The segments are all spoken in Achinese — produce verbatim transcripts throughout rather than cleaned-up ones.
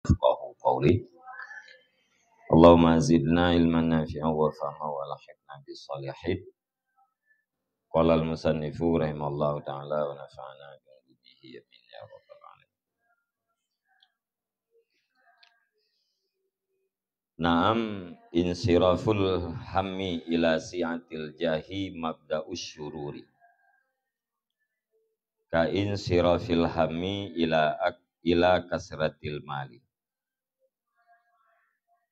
yafqahu qawli. Allahumma zidna ilman nafi'an wa fahma wa alhiqna bis shalihin. Qala al-musannifu rahimallahu ta'ala wa nafa'ana bi ulumihi, amin ya rabbal alamin. Naam, insiraful hammi ila si'atil jahi mabda'us syururi. Ka insirafil hammi ila ak-, ila kasratil mali.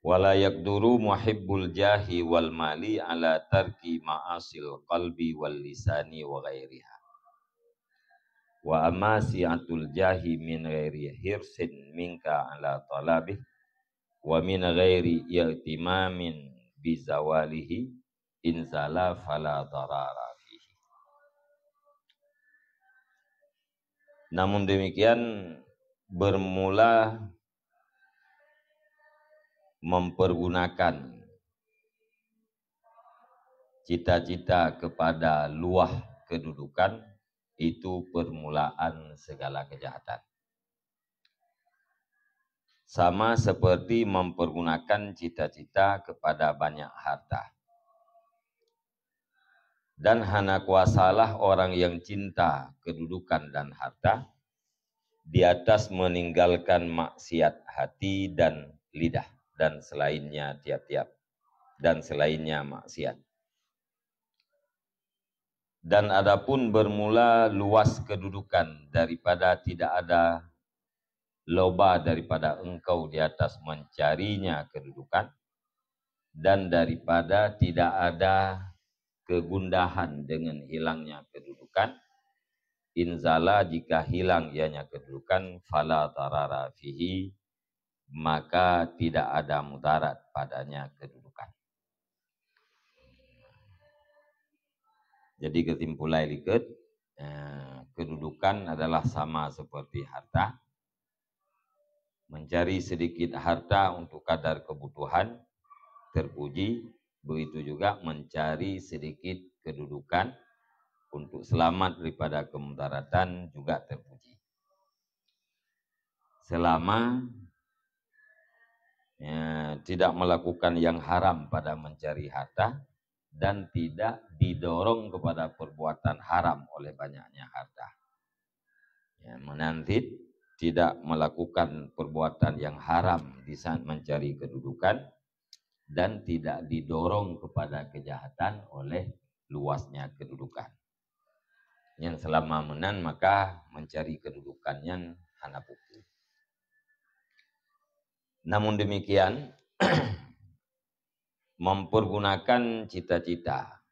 Wala yaqduru muhibbul jahi wal mali ala tarki ma'asil qalbi wal lisani wa ghairiha. Wa amma si'atul jahi min ghairi hirsin minka ala talabih, wa min ghairi i'timamin bizawalihi, inzala fala darara fihi. Namun demikian, bermula mempergunakan cita-cita kepada luah kedudukan, itu permulaan segala kejahatan. Sama seperti mempergunakan cita-cita kepada banyak harta. Dan hana kuasalah orang yang cinta kedudukan dan harta di atas meninggalkan maksiat hati dan lidah dan selainnya tiap-tiap dan selainnya maksiat. Dan adapun bermula luas kedudukan daripada tidak ada loba daripada engkau di atas mencarinya kedudukan, dan daripada tidak ada kegundahan dengan hilangnya kedudukan, inzala, jika hilang ianya kedudukan, fala darara fihi, maka tidak ada mudarat padanya kedudukan. Jadi kesimpulan likot, eh, kedudukan adalah sama seperti harta. Mencari sedikit harta untuk kadar kebutuhan terpuji, begitu juga mencari sedikit kedudukan untuk selamat daripada kemudaratan juga terpuji. Selama, ya, tidak melakukan yang haram pada mencari harta dan tidak didorong kepada perbuatan haram oleh banyaknya harta. Ya, meunan cit tidak melakukan perbuatan yang haram di saat mencari kedudukan dan tidak didorong kepada kejahatan oleh luasnya kedudukan. Nyan selama meunan, maka mencari kedudukan nyan hana peue-peue. Namun demikian, mempergunakan cita-cita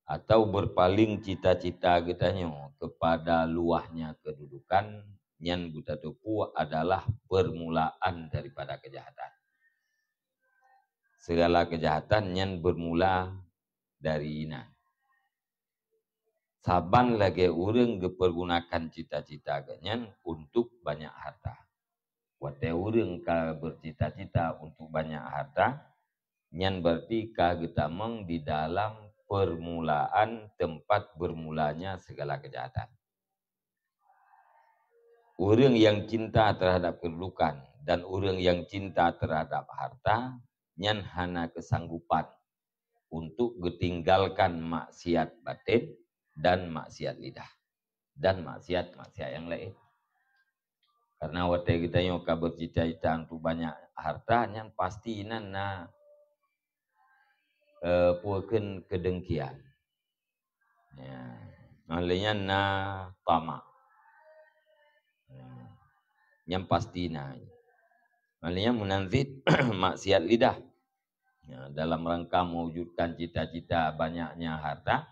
atau berpaling cita-cita geutanyoe kepada luahnya kedudukan, nyan geutateupeue adalah permulaan daripada kejahatan. Segala kejahatan nyan bermula dari inan. Saban lagée ureuëng geupergunakan cita-cita geuh nyan untuk banyak harta. Watée ureuëng ka bercita-cita untuk banyak harta, nyan berarti ka geutamong di dalam permulaan tempat bermulanya segala kejahatan. Ureuëng yang cinta terhadap kedudukan dan ureuëng yang cinta terhadap harta, nyan hana keusanggupan untuk geutinggalkan maksiat batin dan maksiat lidah dan maksiat-maksiat nyang laén. Karena watée geutanyoe ka bercita-cita untuk banyak harta, nyan pasti nan na, eh, peue kheun, keudengkian. Ya, ngon lé nyan na tamak. Ya, nyan pasti na. Ngon lé nyan meunan cit maksiat lidah. Ya, dalam rangka mewujudkan cita-cita banyaknya harta,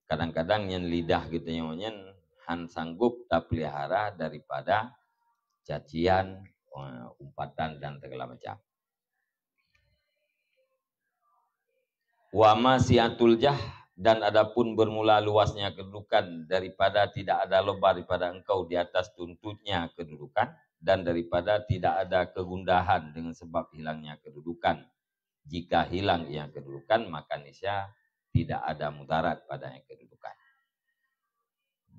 kadang-kadang nyan lidah geutanyoe nyan han sanggup tapeulihara daripada cacian, eh, umpatan dan segala macam. Wa amma si'atul jah, dan adapun bermula luasnya kedudukan daripada tidak ada loba daripada engkau di atas tuntutnya kedudukan, dan daripada tidak ada kegundahan dengan sebab hilangnya kedudukan. Jika hilang ia kedudukan, maka niscaya tidak ada mudarat padanya kedudukan.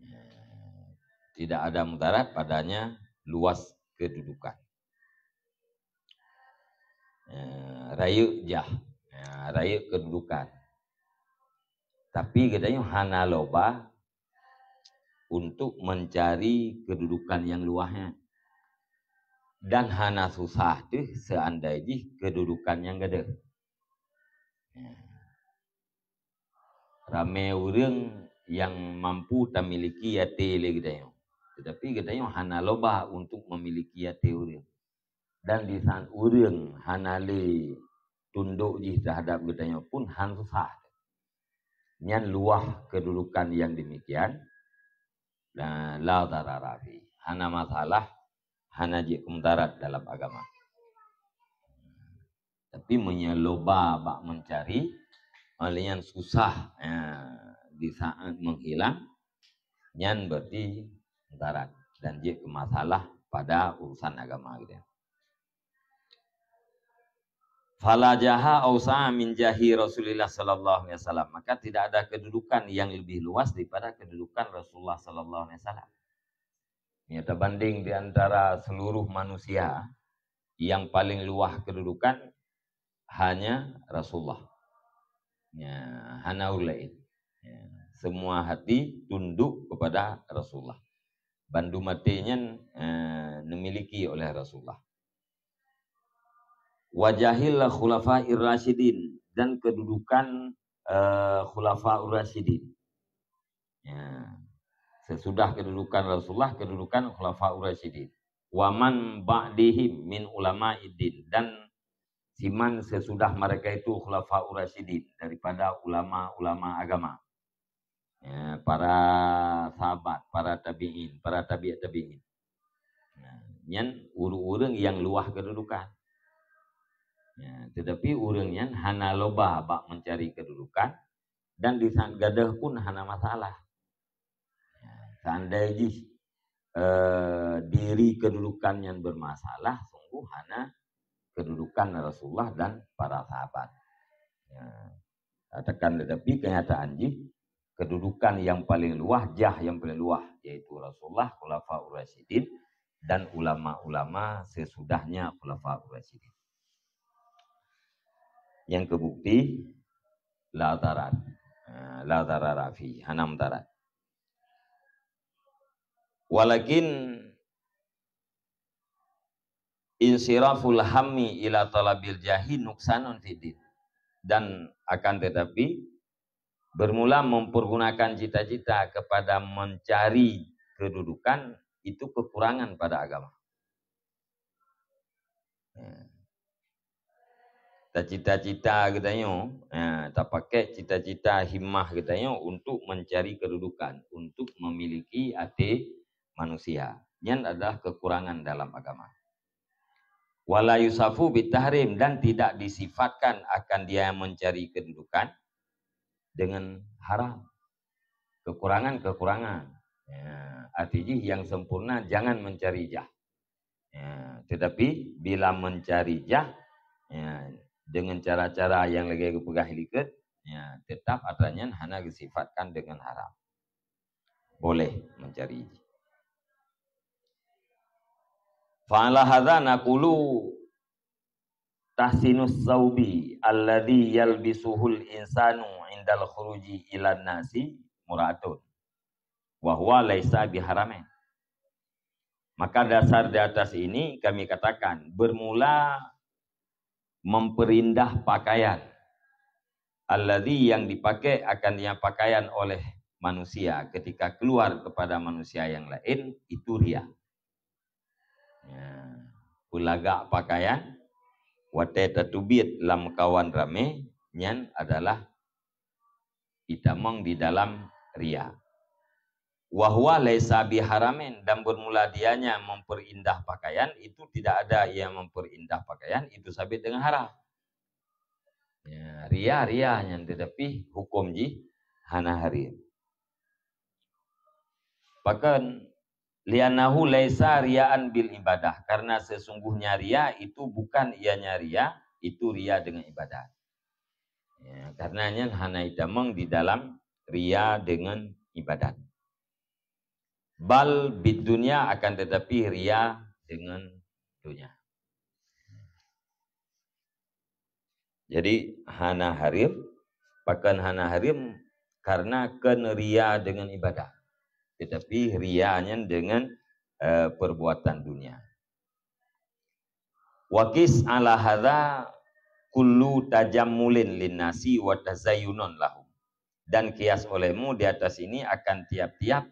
Ya, tidak ada mudarat padanya luas kedudukan. Eh, rayeuk jah, eh, rayeuk kedudukan. Tapi geutanyoe hana loba untuk mencari kedudukan nyang luwah nyan. Dan hana susah teuh seandai jih kedudukan nyang gadôh. Ya. Ramé ureuëng nyang mampu tamiliki até lé geutanyoe. Tetapi geutanyoe hana loba untuk memiliki até ureuëng. Dan di saat ureuëng hana lé tundok jih terhadap geutanyoe pun han susah. Nyan luwah kedudukan yang demikian, la, la darara fi. Hana masalah, hana jeuet keu mudarat dalam agama. Tapi meunyoe loba bak mencari, oleh nyan susah, ya, di saat menghilang, nyan berarti mudarat dan jeuet keu masalah pada urusan agama gitu. Fala jaha ausa min jahi Rasulillah sallallahu alaihi wasallam. Maka tidak ada kedudukan yang lebih luas daripada kedudukan Rasulullah sallallahu alaihi wasallam. Ya, terbanding di antara seluruh manusia yang paling luwah kedudukan hanya Rasulullah. Ya, hana ureuëng laén. Ya, semua hati tunduk kepada Rasulullah. Bandum até nyan, eh, dimiliki oleh Rasulullah. Wa jahil khulafair rasyidin, dan kedudukan, eh, khulafaur rasyidin. Ya. Sesudah kedudukan Rasulullah, kedudukan khulafaur rasyidin. Wa man ba'dihim min ulama'iddin, dan siman sesudah mereka itu khulafaur rasyidin, daripada ulama-ulama agama. Ya, para sahabat, para tabi'in, para tabi'ut tabi'in. Nah, nyan ureuëng-ureuëng nyang luwah kedudukan. Ya, tetapi ureuëng nyan hana loba bak mencari kedudukan dan di saat gadôh pun hana masalah. Ya, seandai jih, eh, diri kedudukan nyan bermasalah, sungguh hana kedudukan Rasulullah dan para sahabat. Ya. Katakan tetapi kenyataan jih, kedudukan yang paling luwah, jah yang paling luwah, yaitu Rasulullah, Khulafaur Rasyidin, dan ulama-ulama sesudahnya Khulafaur Rasyidin. Yang kebukti, la darar. Ha, la darara fi, hana mudarat. Walakin insiraful hammi ila talabil jahi nuksanun fid din. Dan akan tetapi, bermula mempergunakan cita-cita kepada mencari kedudukan itu kekurangan pada agama. Ya. Tacita-cita geutanyoe, ya, tapakai cita-cita himmah geutanyoe untuk mencari kedudukan, untuk memiliki até manusia. Nyan adalah kekurangan dalam agama. Wala yusafu bitahrim, dan tidak disifatkan akan dia yang mencari kedudukan dengan haram. Kekurangan-kekurangan. Ya, arti jih yang sempurna jangan mencari jah. Ya, tetapi bila mencari jah, ya, dengan cara-cara yang lagée geupeugah likot, ya, tetap atra nyan hana geusifatkan dengan haram. Boleh mencari. Fa'ala hadza naqulu tahsinus saubi alladzi yalbisuhul insanu indal khuruji ilan nasi mura'atun. Wa huwa laisa biharamin. Maka dasar di atas ini kami katakan, bermula memperindah pakaian. Alladzi, yang dipakai akan yang pakaian oleh manusia ketika keluar kepada manusia yang lain, itu ria. Ya, peulagak pakaian, watée tateubiet lam kawan ramé, nyan adalah itamong di dalam ria. Wa huwa laisa biharamin, dan bermula dianya memperindah pakaian, itu tidak ada ia memperindah pakaian, itu sabit dengan haram. Ya, ria-ria nyan, tetapi hukum jih hana haram. Pakon, li'annahu laisa ria'an bil ibadah, karena sesungguhnya ria itu bukan ianya ria, itu ria dengan ibadat. Ya, karena nyan hana itamong di dalam ria dengan ibadat. Bal bid dunya, akan tetapi ria dengan dunia. Jadi hana hareuem, pakon hana hareuem, karena kon ria dengan ibadah, tetapi ria nyan dengan, eh, perbuatan dunia. Wa qis ala hadza kullu tajammulin linnasi wa tazayyunan lahum. Dan kias olehmu di atas ini akan tiap-tiap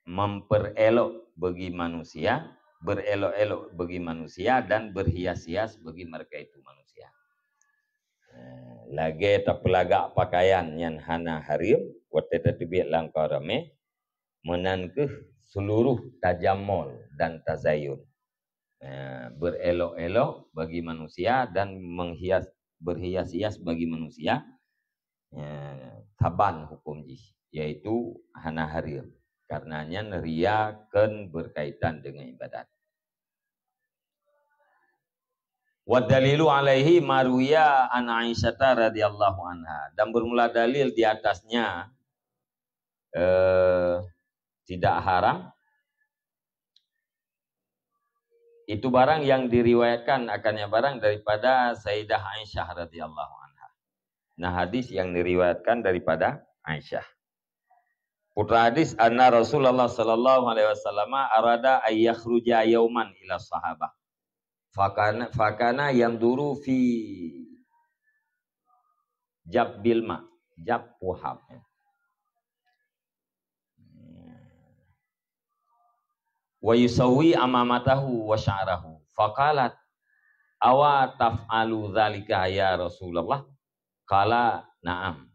memperelok bagi manusia, berelok-elok bagi manusia dan berhias-hias bagi mereka itu manusia. Eh, lagée tapeulagak pakaian nyang hana hareuem, watée tateubiet lam kawan ramé, meunan kheueh seluruh tajammul dan tazayyun. Eh, berelok-elok bagi manusia dan menghias, berhias-hias bagi manusia, eh, saban huköm jih, yaitu hana hareuem. Karena nyan ria kon berkaitan dengan ibadat. Wa dalilu alaihi ma ruwiya an Aisyata radhiyallahu anha. Dan bermula dalil di atasnya, eh, tidak haram, itu barang yang diriwayatkan akannya barang daripada Sayyidah Aisyah radhiyallahu anha. Nah, hadis yang diriwayatkan daripada Aisyah. Putra hadis, anna Rasulullah sallallahu alaihi wasallam arada ay yakhruja yauman ila sahabah. Fakana, fakana yanzuru fi jabbil ma, jab puhab. Wa yusawwi amamatahu wa sya'rahu. Faqalat, "Awa taf'alu dzalika ya Rasulullah?" Qala, "Na'am.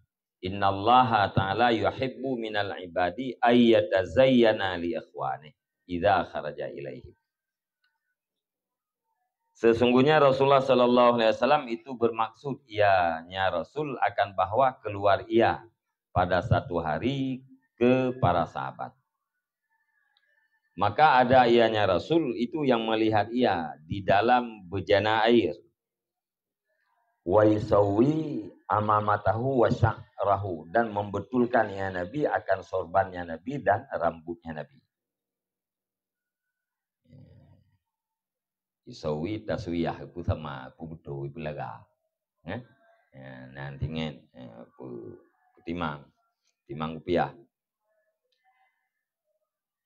Innallaha ta'ala yuhibbu minal ibadi ay yatazayyana li ikhwanihi idza kharaja ilaihim." Sesungguhnya Rasulullah sallallahu alaihi wasallam itu bermaksud ianya Rasul akan bahwa keluar ia pada satu hari ke para sahabat. Maka ada ianya Rasul itu yang melihat ia di dalam bejana air. Wa yusawwi amamatahu wa sya'rahu, dan membetulkan ia Nabi akan sorbannya Nabi dan rambutnya Nabi. Isawwi taswiyah, ipeusama, ipeubeutoe, ipeulaga. Eh? Ya, nan tinget, eh, peu-, peutimang. Timang rupiah.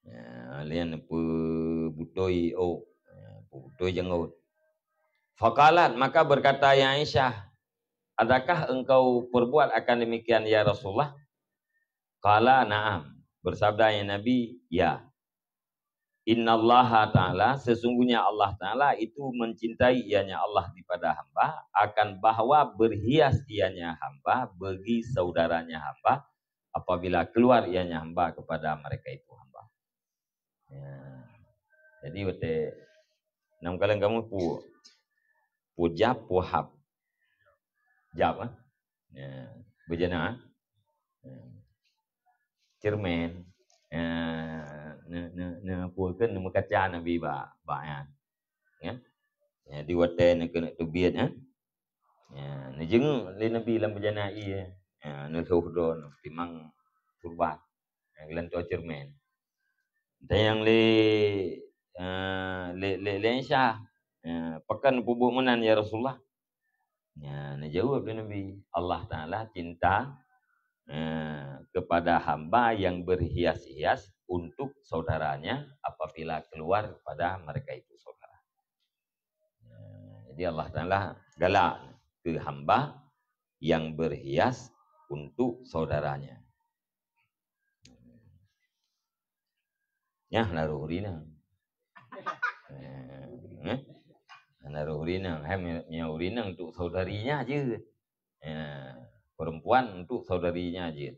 Ya, laén peubeutoe ôk, ya, peubeutoe janggot. Faqalat, maka berkata ya Aisyah, "Adakah engkau perbuat akan demikian, ya Rasulullah?" Qala, "Na'am." Bersabda ya Nabi, "Ya." Innallaha ta'ala, sesungguhnya Allah Ta'ala itu mencintai ianya Allah daripada hamba, akan bahwa berhias ianya hamba bagi saudaranya hamba apabila keluar ianya hamba kepada mereka itu hamba. Ya. Jadi, watée nam kaleng kamu pu, pu jab, pu hab. Jab, eh? Ya. Bejana, eh? Ya. Cermin. Ya. Ne, ne, ne, pu ke, ne meukaca Nabi ba, ba nyan. Ya. Jadi, watée ne keuneuk teubiet, eh? Ya, neujeuet lé Nabi lam bejana ie, ya, neulhôh droe, timang kurban, ya, geulantoe ceureumen. Tanyong lé, eh, lé, lé, lé Aisyah, ya, "Pakon peubuet meunan, ya Rasulullah?" Ya, neujaweueb lé Nabi, "Allah Ta'ala cinta, eh, kepada hamba yang berhias-hias untuk saudaranya apabila keluar pada mereka itu saudara." Jadi Allah Ta'ala galak keu hamba yang berhias untuk saudaranya. Nyan na roh ureueng inong. Eh, eh? Na roh ureueng inong. Hai, meunyoe ureueng inong untuk saudarinya jeuet. Ya, perempuan untuk saudarinya jeuet.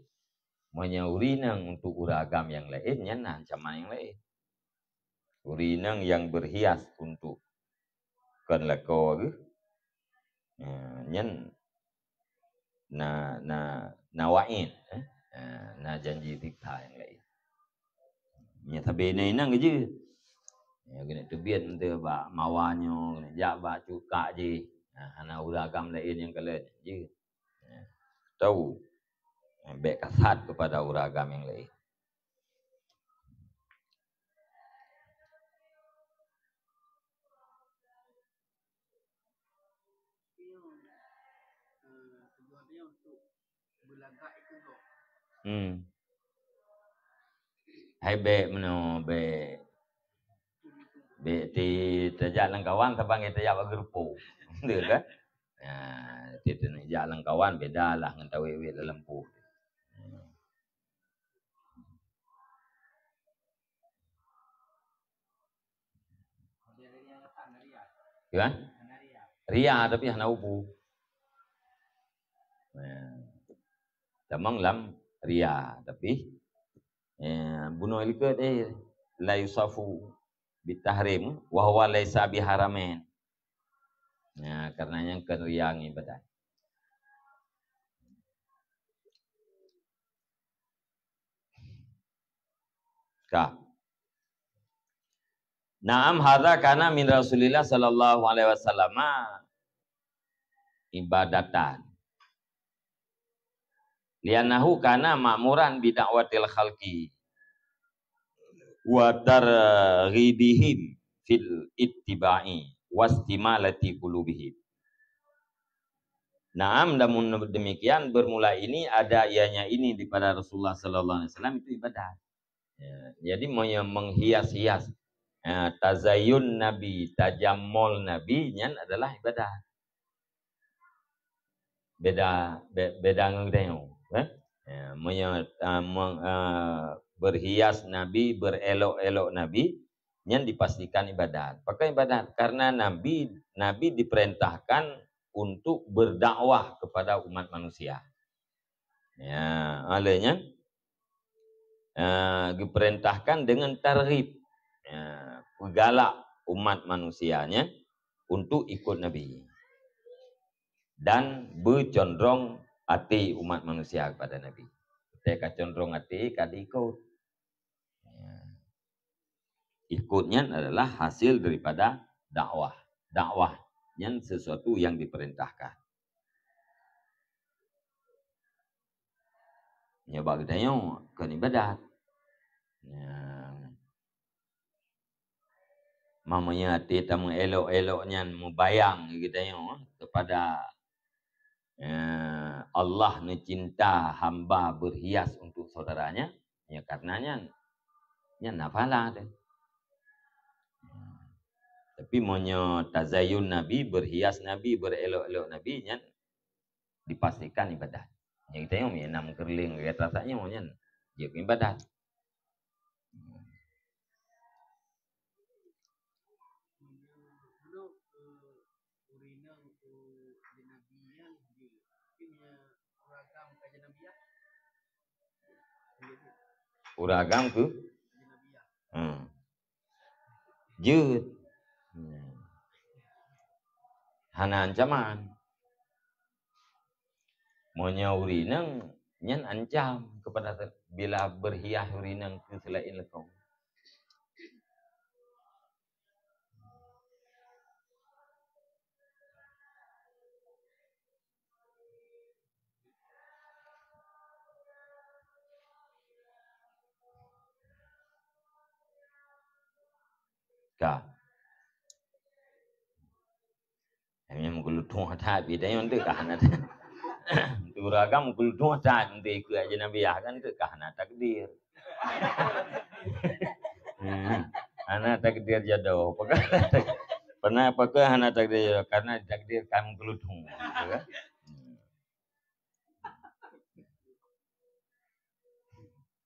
Meunyoe ureueng inong untuk ureueng agam nyang laén, nyan na ancaman nyang laén. Ureueng inong nyang berhias untuk kon lakoe geuh, eh, nyan na, na, na waid, eh, eh, na janji siksa nyang laén. Nyan sabe inong-inong jeuet. Ya, keuneuk teubiet enteuk bak mawa nyoe, keuneuk jak bak cut kak jih. Nah, hana ureueng agam laén nyang kalon jeuet. Ya. Tahu. Bèk kasat kepada ureueng agam nyang laén. Hmm. Hai bèk meunoe, bèk. Bèk ti tajak lam kawan saban tajak bak geureupo. Beutôi kan? Nah, ti tajak lam kawan beda lah ngon tawét-wét lam lampu. Hmm. Ya? Ria tapi hana upu. Ya. Tamong lam ria tapi, ya, bunoe likot, eh, la yusafu bitahrim wa huwa laisa biharamain. Ya, karena nyang kon ria ngon ibadat. Ka. Naam, hadza kana min Rasulillah sallallahu alaihi wasallam ibadatan. Li'annahu kana ma'muran bi da'watil khalqi wa targhibihim fil ittiba'i wastimalati qulubihim. Naam, namun demikian, bermula ini ada ianya ini daripada Rasulullah sallallahu alaihi wasallam itu ibadat. Ya, jadi meunyoe menghias-hias, ya, tazayyun Nabi, tajammul Nabi, nyan adalah ibadat. Beda, be-, beda ngon geutanyoe, eh? Ya, meunyoe, ah, meng-, ah, berhias Nabi, berelok-elok Nabi, nyan dipastikan ibadat. Pakon ibadat? Karena Nabi, Nabi diperintahkan untuk berdakwah kepada umat manusia. Ya, oleh nyan, eh, diperintahkan dengan targhib, ya, peugalak umat manusia nyan untuk ikut Nabi dan bercondrong até umat manusia kepada Nabi. Teuka condrong até ka diikot. Ya. Ikut nyan adalah hasil daripada dakwah. Dakwah nyan sesuatu yang diperintahkan. Nyoe bak geutanyoe kon ibadat. Nah, mamanya até tameuelok-elok nyan mubayang geutanyoe kepada, eh, Allah neucinta hamba berhias untuk saudaranya, ya karena nyan, nyan na pahala teuh. Tapi meunyoe tazayyun Nabi, berhias Nabi, berelok-elok Nabi, nyan dipastikan ibadat. Nyang geutanyoe meunan keureuling gata tanyoe nyan jeuet ibadat. Ureueng agam keu? Hmm. Jeuet. Hmm. Hana ancaman. Meunyoe ureueng inong, nyan ancam keupada se-, bila berhias ureueng inong keu seulaén lakoe. Ka. Nyang meukeulutong that, bidayong teuh ka hana. Ureueng agam meukeulutong that, untuk ikut ajaran Nabi, kan teuh ka hana takdir. Hmm. Hana takdir jodoh. Pakon, pakon hana takdir jodoh? Karena takdir kan meukeulutong. Gitu kan?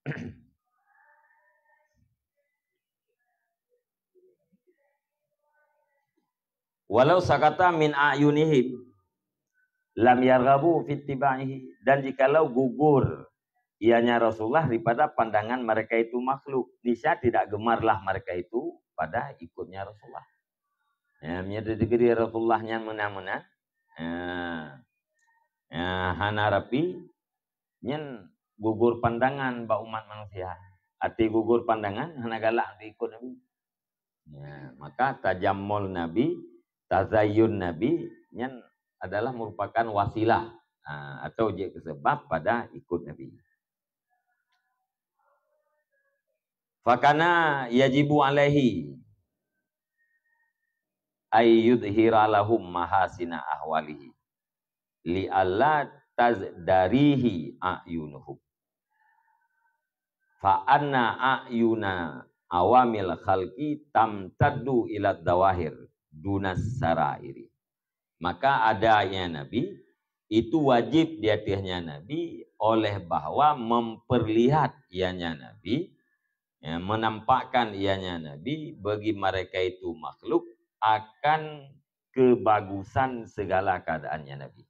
Hmm. Walau sakata min a'yunihim lam yarghabu fi ittiba'ihi. Dan jikalau gugur ianya Rasulullah daripada pandangan mereka itu makhluk, niscaya tidak gemarlah mereka itu pada ikutnya Rasulullah. Ya, meunyoe teudeungoe Rasulullah nyan meunan-meunan, ya, ya, hana rapi, nyan gugur pandangan bak umat manusia. Até gugur pandangan, hana galak untuk ikut Nabi. Ya, maka tajammul Nabi, tazayyun Nabi, nyan adalah merupakan wasilah, ha, atau jeuet keu sebab pada ikut Nabi. Fakana yajibu alaihi ay yudhhira lahum mahasina ahwalihi. Li alla tazdarihi a'yunuhum. Fa anna a'yuna awamil khalqi tamtaddu ila dzawahir dunas sarairi. Maka ada ianya Nabi, itu wajib di atasnya Nabi, oleh bahwa memperlihat ianya Nabi, ya, menampakkan ianya Nabi bagi mereka itu makhluk akan kebagusan segala keadaannya Nabi.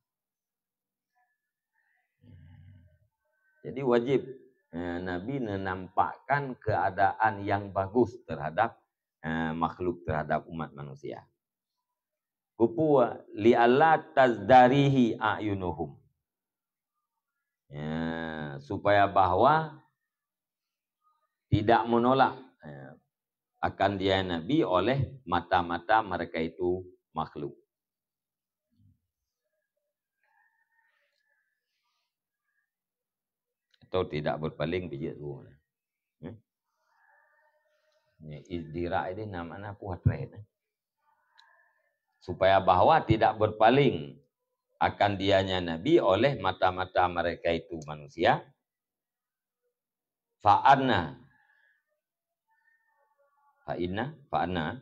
Jadi wajib, eh, Nabi menampakkan keadaan yang bagus terhadap, eh, makhluk, terhadap umat manusia. Kupu li alla tazdarihi a'yunuhum. Ya, supaya bahwa tidak menolak, ya, akan dia Nabi oleh mata-mata mereka itu makhluk. Atau tidak berpaling bijak tu. Hmm? Ni izdira ini nama anak kuat lain. Supaya bahwa tidak berpaling akan dianya Nabi oleh mata-mata mereka itu manusia. Fa'anna. Fa'inna, fa'anna.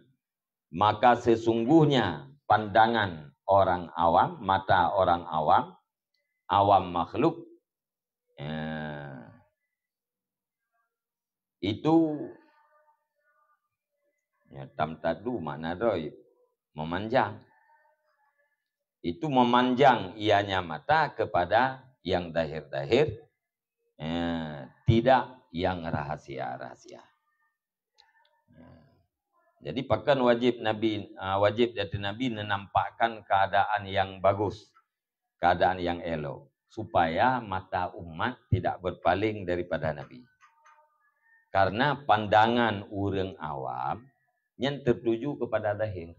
Maka sesungguhnya pandangan orang awam, mata orang awam, awam makhluk, eh, itu, ya, tamtaddu makna doi, memanjang. Itu memanjang ianya mata kepada yang dahir-dahir, eh, tidak yang rahasia-rahasia. Jadi pakon wajib Nabi, ah, wajib di ateueh Nabi menampakkan keadaan yang bagus, keadaan yang elok, supaya mata umat tidak berpaling daripada Nabi. Karena pandangan ureuëng awam nyan tertuju kepada zahir,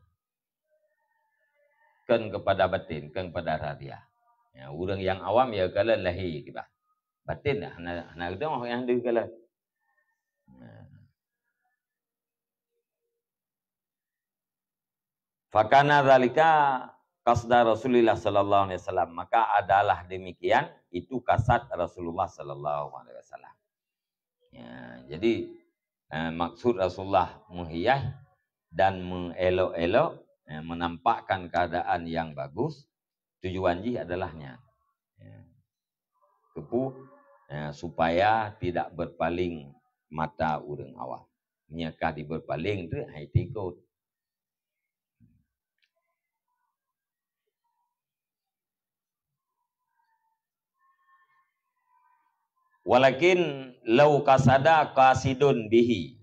kon kepada batin, kon kepada rahasia. Ya, ureuëng yang awam ya kalon lahé kiban. Batin dah hana, hana geutanyoe nyang deuh kalon. Nah. Fakana dzalika qasda Rasulillah sallallahu alaihi wasallam. Maka adalah demikian itu kasad Rasulullah sallallahu alaihi wasallam. Ya, jadi, eh, maksud Rasulullah menghias dan mengelok-elok, eh, menampakkan keadaan yang bagus, tujuan jih adalah nyan. Ya. Keupeue? Ya, supaya tidak berpaling mata ureuëng awam. Meunyoe ka diberpaling tu, hai tikot. Walakin lau qasada qasidun bihi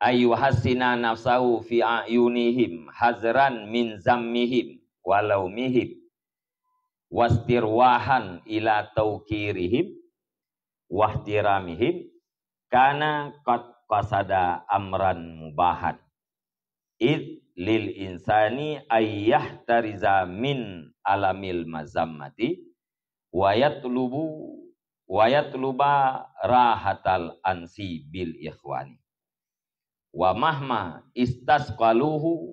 ayyuhassina nafsahu fi a'yunihim hazran min zammihim wa laumihim wastirwahan ila tauqirihim wahtiramihim kana qad qasada amran mubahan. Id lil insani ayyahtariza min alamil mazammati wa yatlubu, wa yatluba rahatal ansi bil ikhwani. Wa mahma istasqaluhu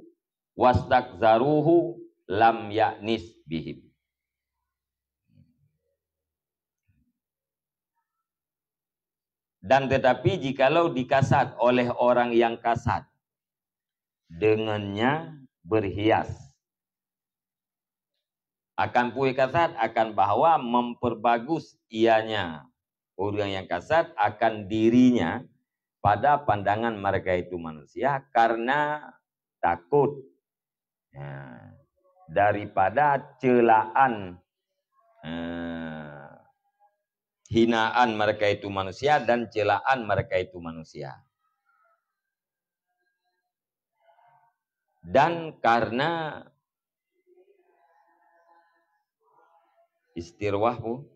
wastakzaruhu lam ya'nis bihim. Dan tetapi jikalau dikasat oleh orang yang kasat, dengannya berhias. Akan peue kasat, akan bahwa memperbagus ianya, ureuëng nyang kasat, akan dirinya pada pandangan mereka itu manusia karena takut, ya, daripada celaan, eh, hinaan mereka itu manusia dan celaan mereka itu manusia. Dan karena istirwah pun.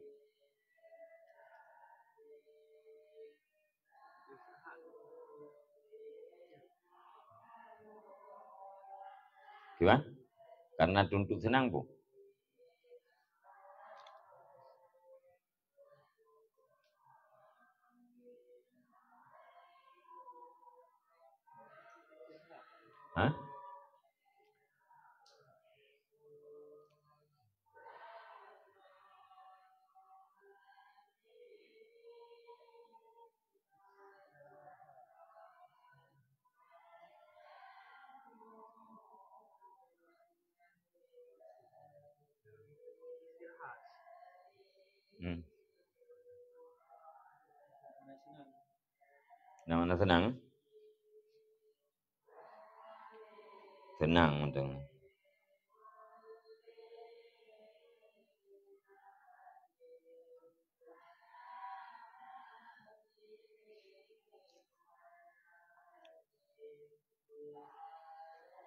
Gimana? Karena tuntuk senang pun. Hah? Hmm. Nama senang? Senang mantong.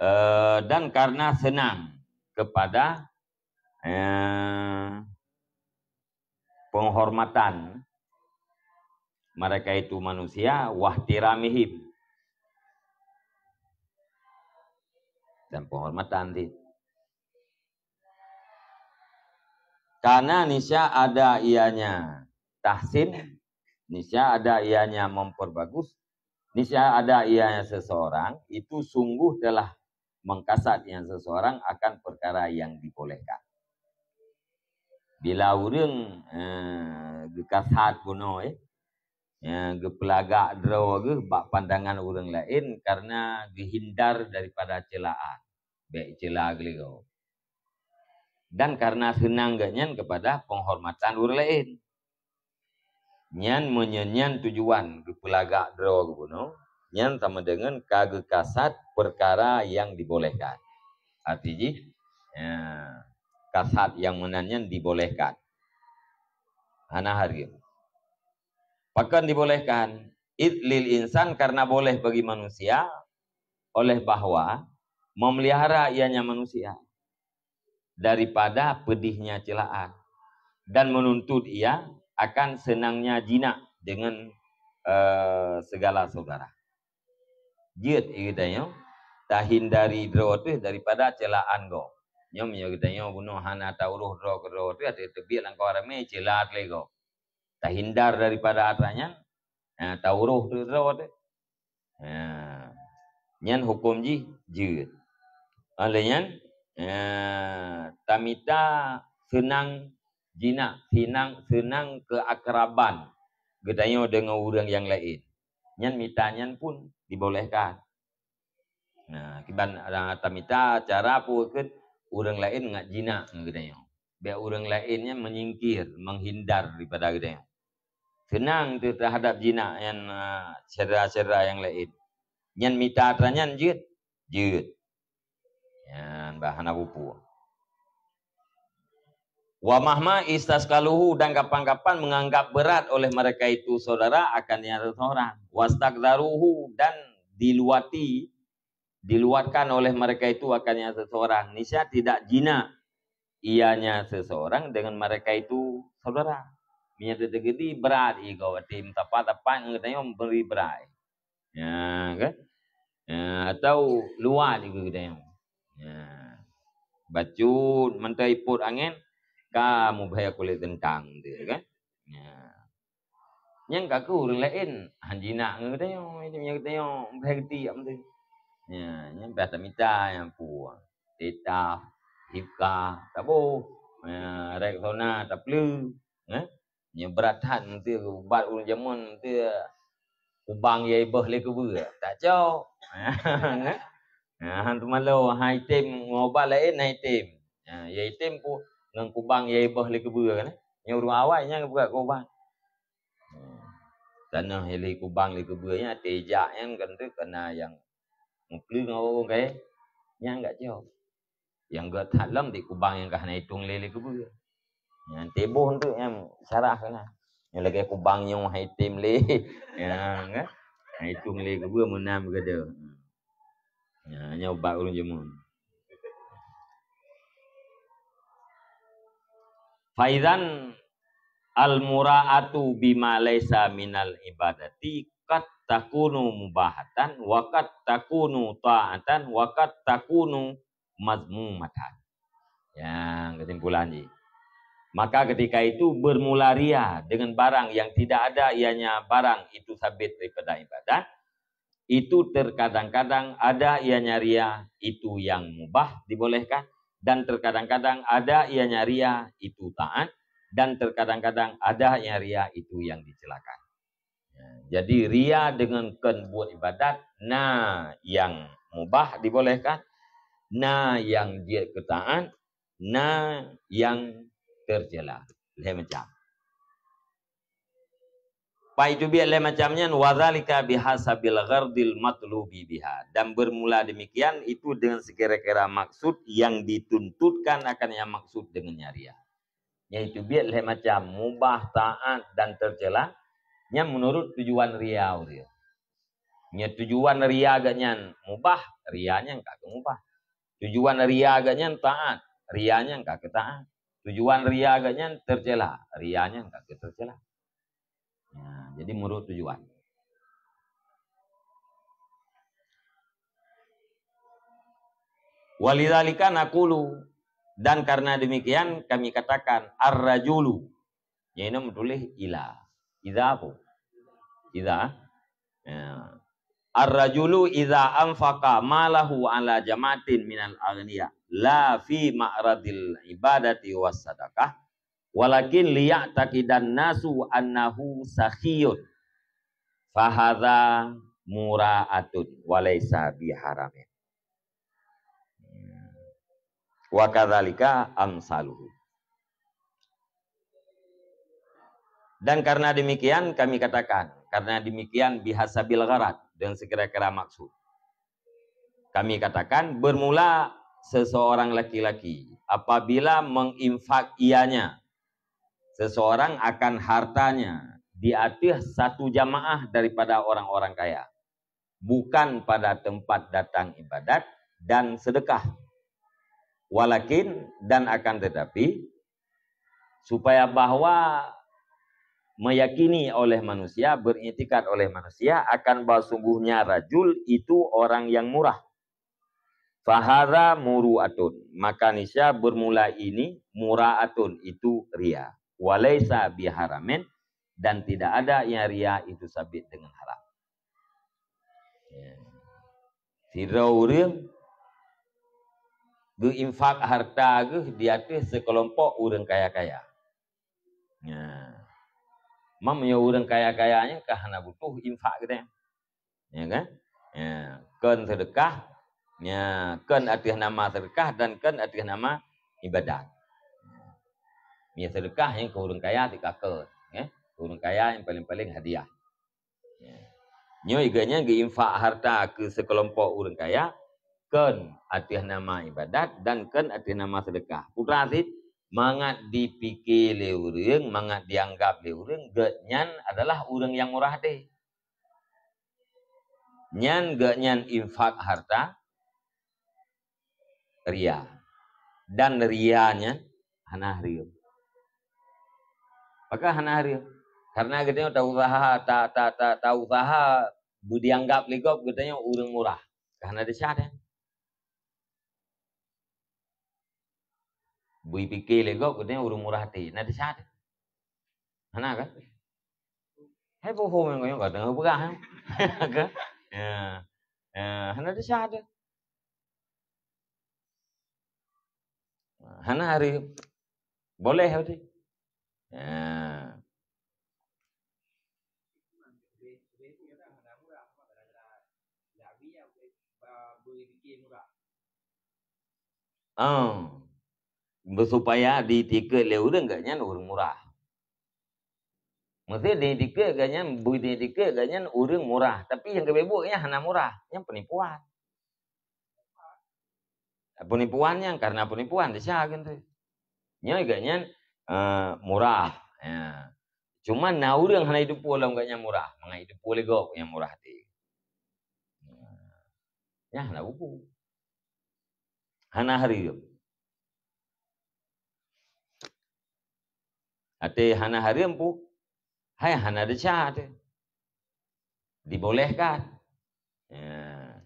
Eh, dan karena senang kepada, eh, penghormatan mereka itu manusia, wahtiramihim, dan penghormatan sih. Karena niscaya ada ianya tahsin, niscaya ada ianya memperbagus, niscaya ada ianya seseorang itu sungguh telah mengkasat yang seseorang akan perkara yang dibolehkan. Bila ureuëng, eh, geukasat bunoe, eh, geupeulagak droe geuh bak pandangan ureuëng laén karena geuhindar daripada celaan, bék ceula geuligoe. Dan karena seunang geuh nyan kepada penghormatan ureuëng laén. Nyan meunyoe nyan tujuan geupeulagak droe geubunoe, nyan sama dengan ka geukasat perkara yang dibolehkan. Arti jih, ya, kasat yang meunan nyan dibolehkan. Hana hareuem. Pakon dibolehkan? Id lil insan, karena boleh bagi manusia, oleh bahwa memelihara ianya manusia daripada pedihnya celaan dan menuntut ia akan senangnya jinak dengan, eh, segala saudara. Jeuet geutanyoe tahindari droe teuh daripada celaan gob. Nyoe meunyoe geutanyoe bunoe hana tauroh droe keudroe teuh, ateueh teubiet lam kawan ramé, ceula lé gob. Tahindar daripada atra nyan, ha, tauroh teuh droe teuh. Ha, nyan huköm jih jeuet. Oleh nyan, ha, tamita seunang jinak, seunang, seunang keuakraban geutanyoe deungon ureuëng nyang laén. Nyan mita nyan pun dibolehkan. Nah, kiban, ah, tamita cara peue keuh ureuëng laén ngat jinak ngon geutanyoe. Bék ureuëng laén nyan menyingkir, menghindar daripada geutanyoe. Seunang teuh terhadap jinak nyan, ah, syedara-syedara nyang laén. Nyan mita atra nyan jeuet? Jeuet. Nyan bah hana peue-peue. Wa mahma istaskaluhu, dan kapan-kapan menganggap berat oleh mereka itu saudara akan yang seseorang. Wastakdaruhu, dan diluati, diluatkan oleh mereka itu akan yang seseorang. Niscaya tidak jinak ianya seseorang dengan mereka itu saudara. Meunyoe teuteugedi berat igoe, tim tapat-tapat ngon geutanyoe beri berat. Ya, kan? Ya, atau luat igoe geutanyoe. Ya. Bacut mantong ipot angén, ka mubhé kulét teuntang tu, kan? Ya. Nyang ka keu ureuëng laén, han jinak ngon geutanyoe, nyang geutanyoe mubhé geuti yak mantong. Ya, nyan bah tamita nyang peue. Titah, hipka, taboh. Ya, Rexona, tapleu. Ya. Nyoe brat that meuteue ubat ureuëng jameun meuteue kubang yai boh lé keubeue. Tak cok. Ha, teumalo, hai tem ngon ubat laén hai tem. Ha, yai tem ku ngon kubang yai boh lé keubeue kan. Nyoe ureuëng awai nyang buka kubang. Hmm. Tanoh lé kubang lé keubeue nyan teuh jak nyan kan tu kena nyang meupleue ngon ureuëng kai. Nyang gak cok. Nyang geuh that lom di kubang nyang ka hana itong lé lé keubeue. Nyang teuboh tu nyang syarah keunan. Nyang lagée kubang nyoe hai tem lé. Nyang, eh, hai itong lé keubeue meunan beugada. Nyang nyoe bak ureuëng jameun. Faizan al-mura'atu bima laisa minal ibadati qad takunu mubahatan wa qad takunu ta'atan wa qad takunu mazmumatan. Yang kesimpulan ji. Maka ketika itu bermula ria dengan barang yang tidak ada ianya barang itu sabit daripada ibadat, itu terkadang-kadang ada ianya ria itu yang mubah dibolehkan, dan terkadang-kadang ada ianya ria itu taat, dan terkadang-kadang ada ianya ria itu yang dicelakan. Ya, jadi ria dengan kon buet ibadat, na yang mubah dibolehkan, na yang jeuet keu taat, na yang tercela. Lhée macam. Pai teubiet lé macam nyan, wa dzalika bihasabil ghardil matlubi biha. Dan bermula demikian itu dengan sekira-kira maksud yang dituntutkan akan yang maksud dengannya ria. Nyan teubiet lé macam mubah, taat, dan tercela. Nyan menurut tujuan ria ureuëng. Nyan tujuan ria geuh nyan mubah, ria nyan ka keu mubah. Tujuan ria geuh nyan taat, ria nyan ka keu taat. Tujuan ria geuh nyan tercela, ria nyan ka keu tercela. Nah, jadi menurut tujuan. Walidzalika naqulu, dan karena demikian kami katakan, ar-rajulu. Nyan inoe meutuléh ila. Idza apa? Idza. Ya. Ar-rajulu idza anfaqa malahu ala jama'atin minal aghniya, la fi ma'radil ibadati was sadaqah, walakin liya'taqidan nasu annahu sakhiyun, fahadza mura'atun wa laisa biharamin. Wa kadzalika amsaluhu. Dan karena demikian kami katakan, karena demikian bihasabil gharad, dengan sekira-kira maksud. Kami katakan, bermula seseorang laki-laki apabila menginfak ianya, seseorang akan hartanya di atas satu jamaah daripada orang-orang kaya, bukan pada tempat datang ibadat dan sedekah. Walakin, dan akan tetapi, supaya bahwa meyakini oleh manusia, beriktikad oleh manusia akan bahwa sungguhnya rajul itu orang yang murah. Fahadza muru'atun, maka niscaya bermula ini mura'atun, itu ria. Walaisa biharamin, dan tidak ada yang ria itu sabit dengan haram. Ya. Sidroe ureuëng geuinfak harta geuh di ateueh seukelompok ureuëng kaya-kaya. Ya. Meunyoe ureuëng kaya-kaya nyan ka hana butuh infak geutanyoe. Ya kan? Ya, kon sedekah, ya, kon ateueh nama sedekah dan kon ateueh nama ibadat. Ya, sedekah nyang keu ureuëng kaya tika kon, ya. Keu ureuëng kaya nyang paléng-paléng hadiah. Ya. Nyoe geuhnyan geuinfak harta keu seukelompok ureuëng kaya, kon ateueh nama ibadat dan kon ateueh nama sedekah. Putra cit, mangat dipike lé ureuëng, mangat dianggap lé ureuëng, geuhnyan adalah ureuëng nyang murah até. Nyan geuhnyan infak harta ria. Dan ria nyan hana hareuem. Pakon hana hareuem? Karena geutanyoe tausaha, ta, ta, ta, tausaha beudianggap lé gob geutanyoe ureuëng murah. Ka hana desya deh. Bui pike lé gob geutanyoe ureuëng murah até. Na desya deh. Hana kan? Hai bohong nyang konyong ka teungoh peugah, eh. Ka? Ya. Ya, hana desya deh. Hana hareuem. Boleh berarti. Ya. Ah. Beusupaya ditikeuet lé ureuëng geuhnyan ureuëng murah. Meusé ditikeuet geuhnyan, beutiket geuhnyan ureuëng murah, tapi nyang geubeuet nyan hana murah, nyan peunipuan. Peunipuan nyan karena peunipuan desya geuntée. Nyoe geuhnyan, eh, murah. Ya. Cuma na ureuëng hana jiteupeue lom geuhnyan murah, mangat jiteupeue lé gob nyang murah até. Nyan hana bubu. Hana hareuem. Até hana hareuem pu, hai hana desya até. Dibolehkan. Ya.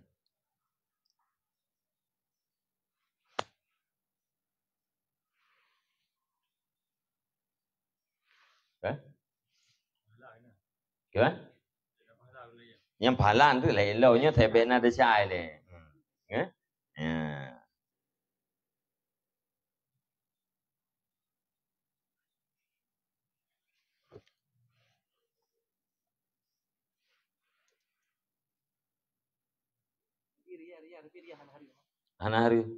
Eh? Kan? Nyang pahala tu lain lo nyoe teubiet na desya lé. Hmm. Eh? Ya. Hana hareuem.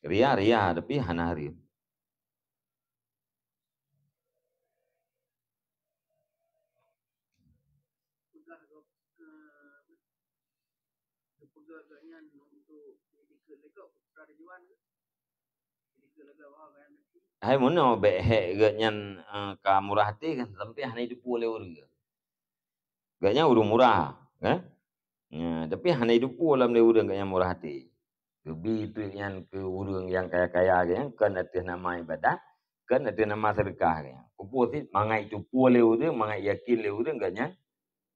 Ria, ria, tapi hana hareuem. Hai meunoe bék hék geuh nyan, eh, ka murah até kan, tapi hana jiteupeue lé ureuëng. Geuh nyan ureuëng murah, kan? Nya, tapi hana jiteupeue lam lé ureuëng geuh nyan murah até. Geubi teuk nyan keu ureuëng nyang kaya-kaya geuh nyan, kon ateueh nama ibadat, kon ateueh nama seudeukah geuh nyan. Keupeue cit mangat jiteupeue lé ureuëng, mangat yakin lé ureuëng geuh nyan,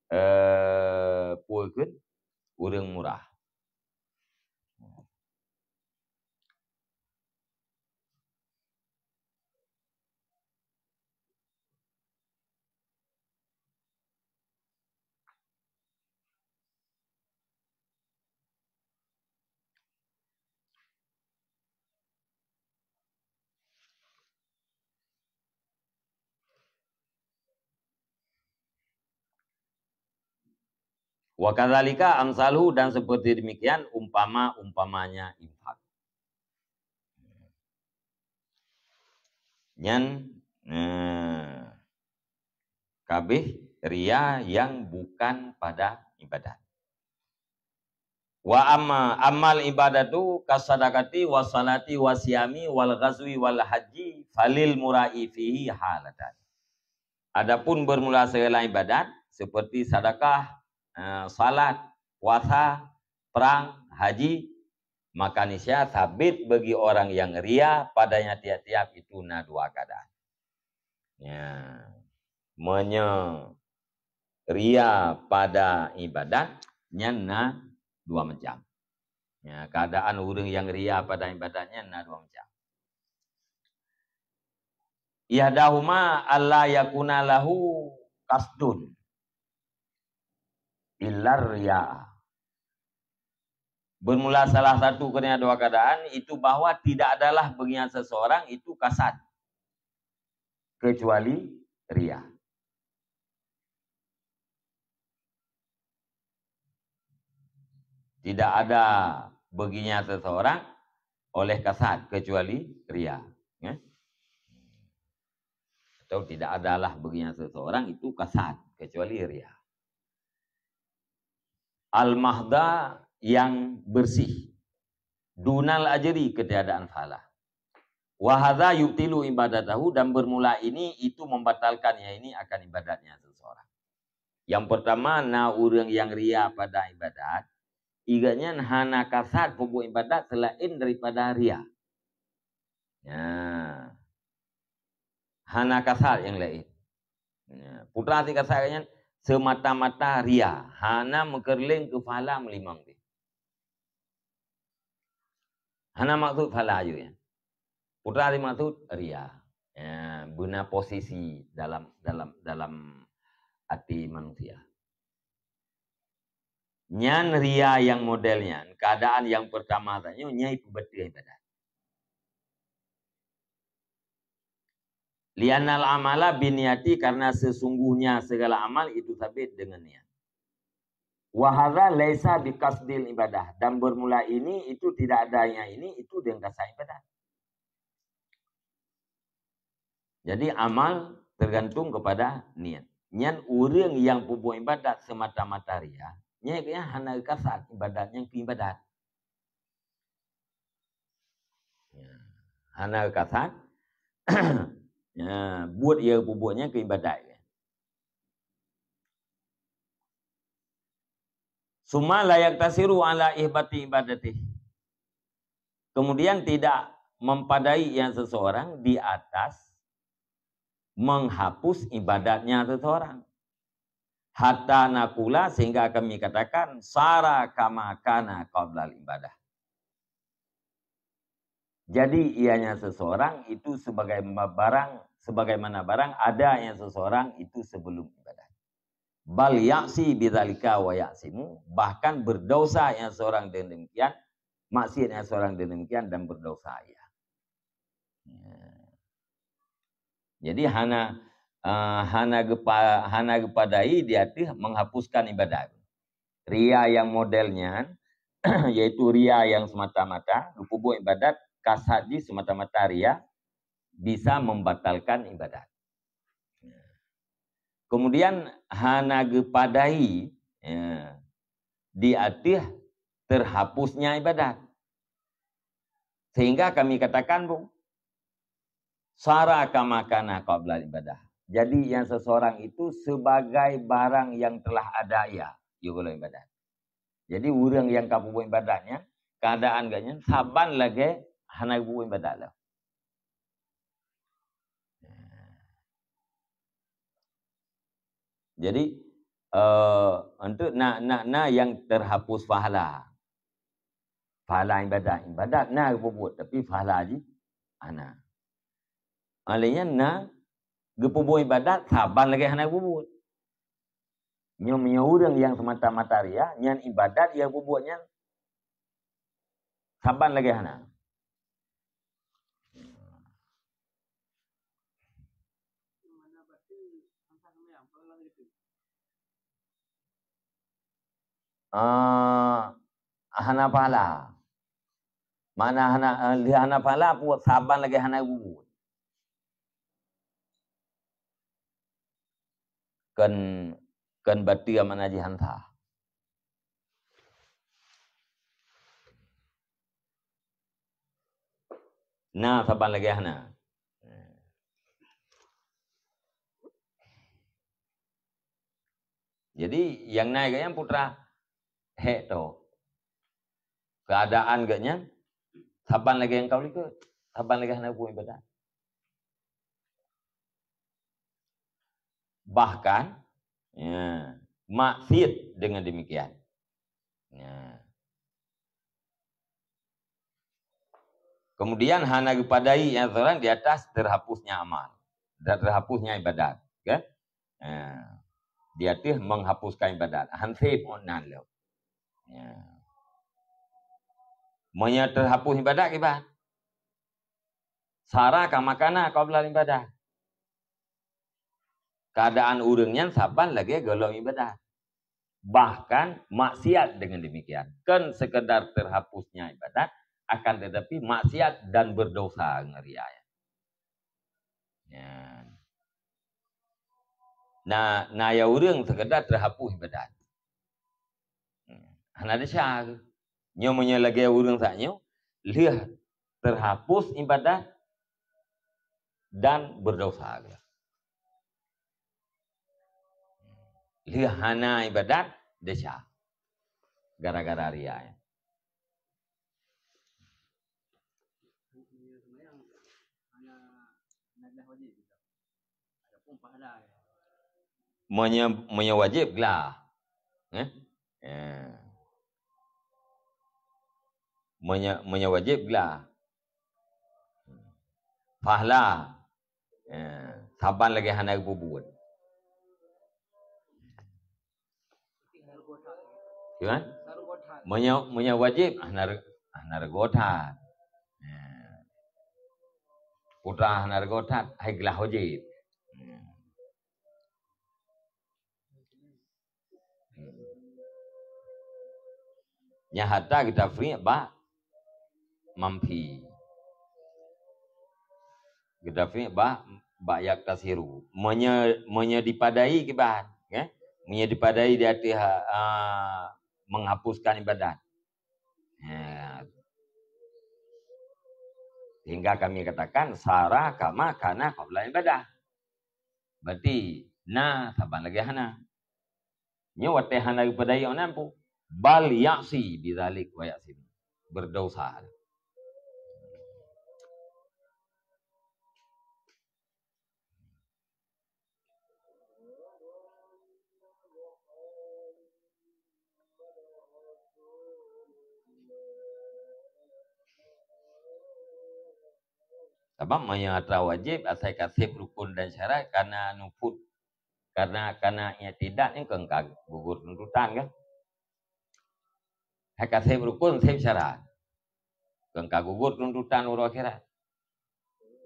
eh, peue kheun ureuëng murah. Wa kadzalika amsaluhu, dan seperti demikian umpama-umpamanya infak. Nyan, eh, kabeh ria yang bukan pada ibadat. Wa amma, amal ibadatu kasadaqati wa salati wa siyami wal ghazwi wal haji falil mura'i fihi halatan. Adapun bermula segala ibadat seperti sedekah, eh, salat, puasa, perang, haji, maka niscaya sabit bagi orang yang ria padanya tiap-tiap itu na dua keadaan. Ya. Meunyoe ria pada ibadat, nyan na dua macam. Ya, keadaan ureuëng yang ria pada ibadat nyan na dua macam. Ihdahuma alla yakuna lahu qasdun illa riya. Bermula salah satu keunyan dua keadaan itu bahwa tidak adalah bagi nyan seseorang itu kasad kecuali ria. Tidak ada bagi nyan seseorang oleh kasad kecuali ria. Ya. Atau tidak adalah bagi nyan seseorang itu kasad kecuali ria. Al-mahda yang bersih. Dunal ajri, ketiadaan pahala. Wa hadza yubtilu ibadatahu, dan bermula ini itu membatalkan yang ini akan ibadatnya seseorang. Yang pertama, na ureuëng yang ria pada ibadat, gobnyan hana kasad peubuet ibadat selain daripada ria. Ya. Hana kasad nyang laén. Ya. Putra si kasad nyan semata-mata ria, hana meukeureuléng keu pahala meulimong pih. Hana maksud pahala aju nyan. Putra si maksud ria. Ya, beuna posisi dalam, dalam, dalam hati manusia. Nyan ria yang model nyan, keadaan yang pertama tanyoe nyai peubeuteuh ibadat. Li'annal amala binniyati, karena sesungguhnya segala amal itu sabit dengan niat. Wa hadza laisa biqasdil ibadah, dan bermula ini itu tidak adanya ini itu dengan kasad ibadat. Jadi amal tergantung kepada niat. Nyan ureuëng nyang peubuet ibadat semata-mata ria, nyan hana kasad ibadat nyang keu ibadat. Ya. Hana kasad, ya, buet ia peubuet nyan keu ibadat. Summa la yaktasiru ala ihbati ibadatih. Kemudian tidak mempadai yang seseorang di atas menghapus ibadatnya seseorang. Hatta nakula, sehingga kami katakan, sara kama kana qablal ibadah. Jadi ianya seseorang itu sebagai barang, sebagaimana barang adanya seseorang itu sebelum ibadat. Bal ya'si bidzalika wa ya'simu, bahkan berdosa yang seorang dengan demikian, maksiat yang seorang dengan demikian dan berdosa ia. Ya. Jadi hana, eh, hana gepa-, hana geupadai di ateueh menghapuskan ibadat. Ria yang model nyan, yaitu ria yang semata-mata, geupeubuet ibadat kasad jih semata-mata ria, bisa membatalkan ibadat. Kemudian hana geupadai, ya, di ateueh terhapusnya ibadat. Sehingga kami katakan, bu, sara kama kana qabla ibadah. Jadi, yang seseorang itu sebagai barang yang telah ada ia, yue gohlom ibadat. Jadi, ureuëng nyang ka peubuet ibadat nyan, keadaan geuh nyan saban lagée hana peubuet ibadat lom. Jadi, eh, untuk na, na, na nyang terhapus pahala. Pahala ibadat. Ibadat na geupeubuet, tapi pahala jih hana. Oleh nyan na geupeubuet ibadat saban lagée hana geupeubuet. Nyoe meunyoe ureuëng nyang semata-mata ria, nyan ibadat nyang peubuet nyan saban lagée hana. Ah, hana pahala. Mana hana, eh, hana pahala, peubuet saban lagée hana peubuet. Kon, kon bateue mana jih hana sah. Na saban lagée hana. Jadi, nyang na geuh nyan putra hék to. Keadaan geuh nyan saban lagée nyang ka likot, saban lagée hana peubuet ibadat. Bahkan, ya, maksiat dengan demikian. Ya. Kemudian hana geupadai nyang seurang di atas terhapusnya amal dan terhapusnya ibadat, kan? Ya. Di atas menghapuskan ibadat. Hansip nan lom. Ya. Meunyoe terhapus ibadat kiban? Sara kama kana qabla ibadah. Keadaan ureuëng nyan saban lagée gohlom ibadat. Bahkan maksiat dengan demikian. Kon sekedar terhapusnya ibadat, akan tetapi maksiat dan berdosa ngon ria. Ya. Na, na ya ureuëng sekedar terhapus ibadat. Hana desya. Nyoe meunyoe lagée ureuëng sak nyoe, lheueh terhapus ibadat dan berdosa. Lheueh hana ibadat, desya. Gara-gara ria. Meunyoe, meunyoe wajéb glah. Eh? Ya. Meunyoe, meunyoe wajéb glah. Pahala. Ya. Saban lagée hana geupeubuet. Gimana? Meunyoe, meunyoe wajéb, hana re-, hana reugot that. Ya. Putra hana reugot that, hai glah wajéb. Ya. Nyan hareuta geutafriq bak manfi. Geutafriq bak, bak yaktasiru. Meunyoe, meunyoe dipadai kiban, ya? Meunyoe dipadai di ateueh, ah, menghapuskan ibadat. Ya. Sehingga kami katakan, sara kama kana qabla ibadah. Berarti na saban lagée hana. Nyoe watée hana geupadai nyan pu. Bal ya'si bidzalik wa ya'sim. Berdosa. Sabab meunyoe atra wajéb, asai ka sép rukun dan syarat, kana nufud, kana, kana i'tidad nyan kon ka gugur tuntutan kan? Hai ka sép rukun, sép syarat. Kon ka gugur tuntutan uroe akhirat.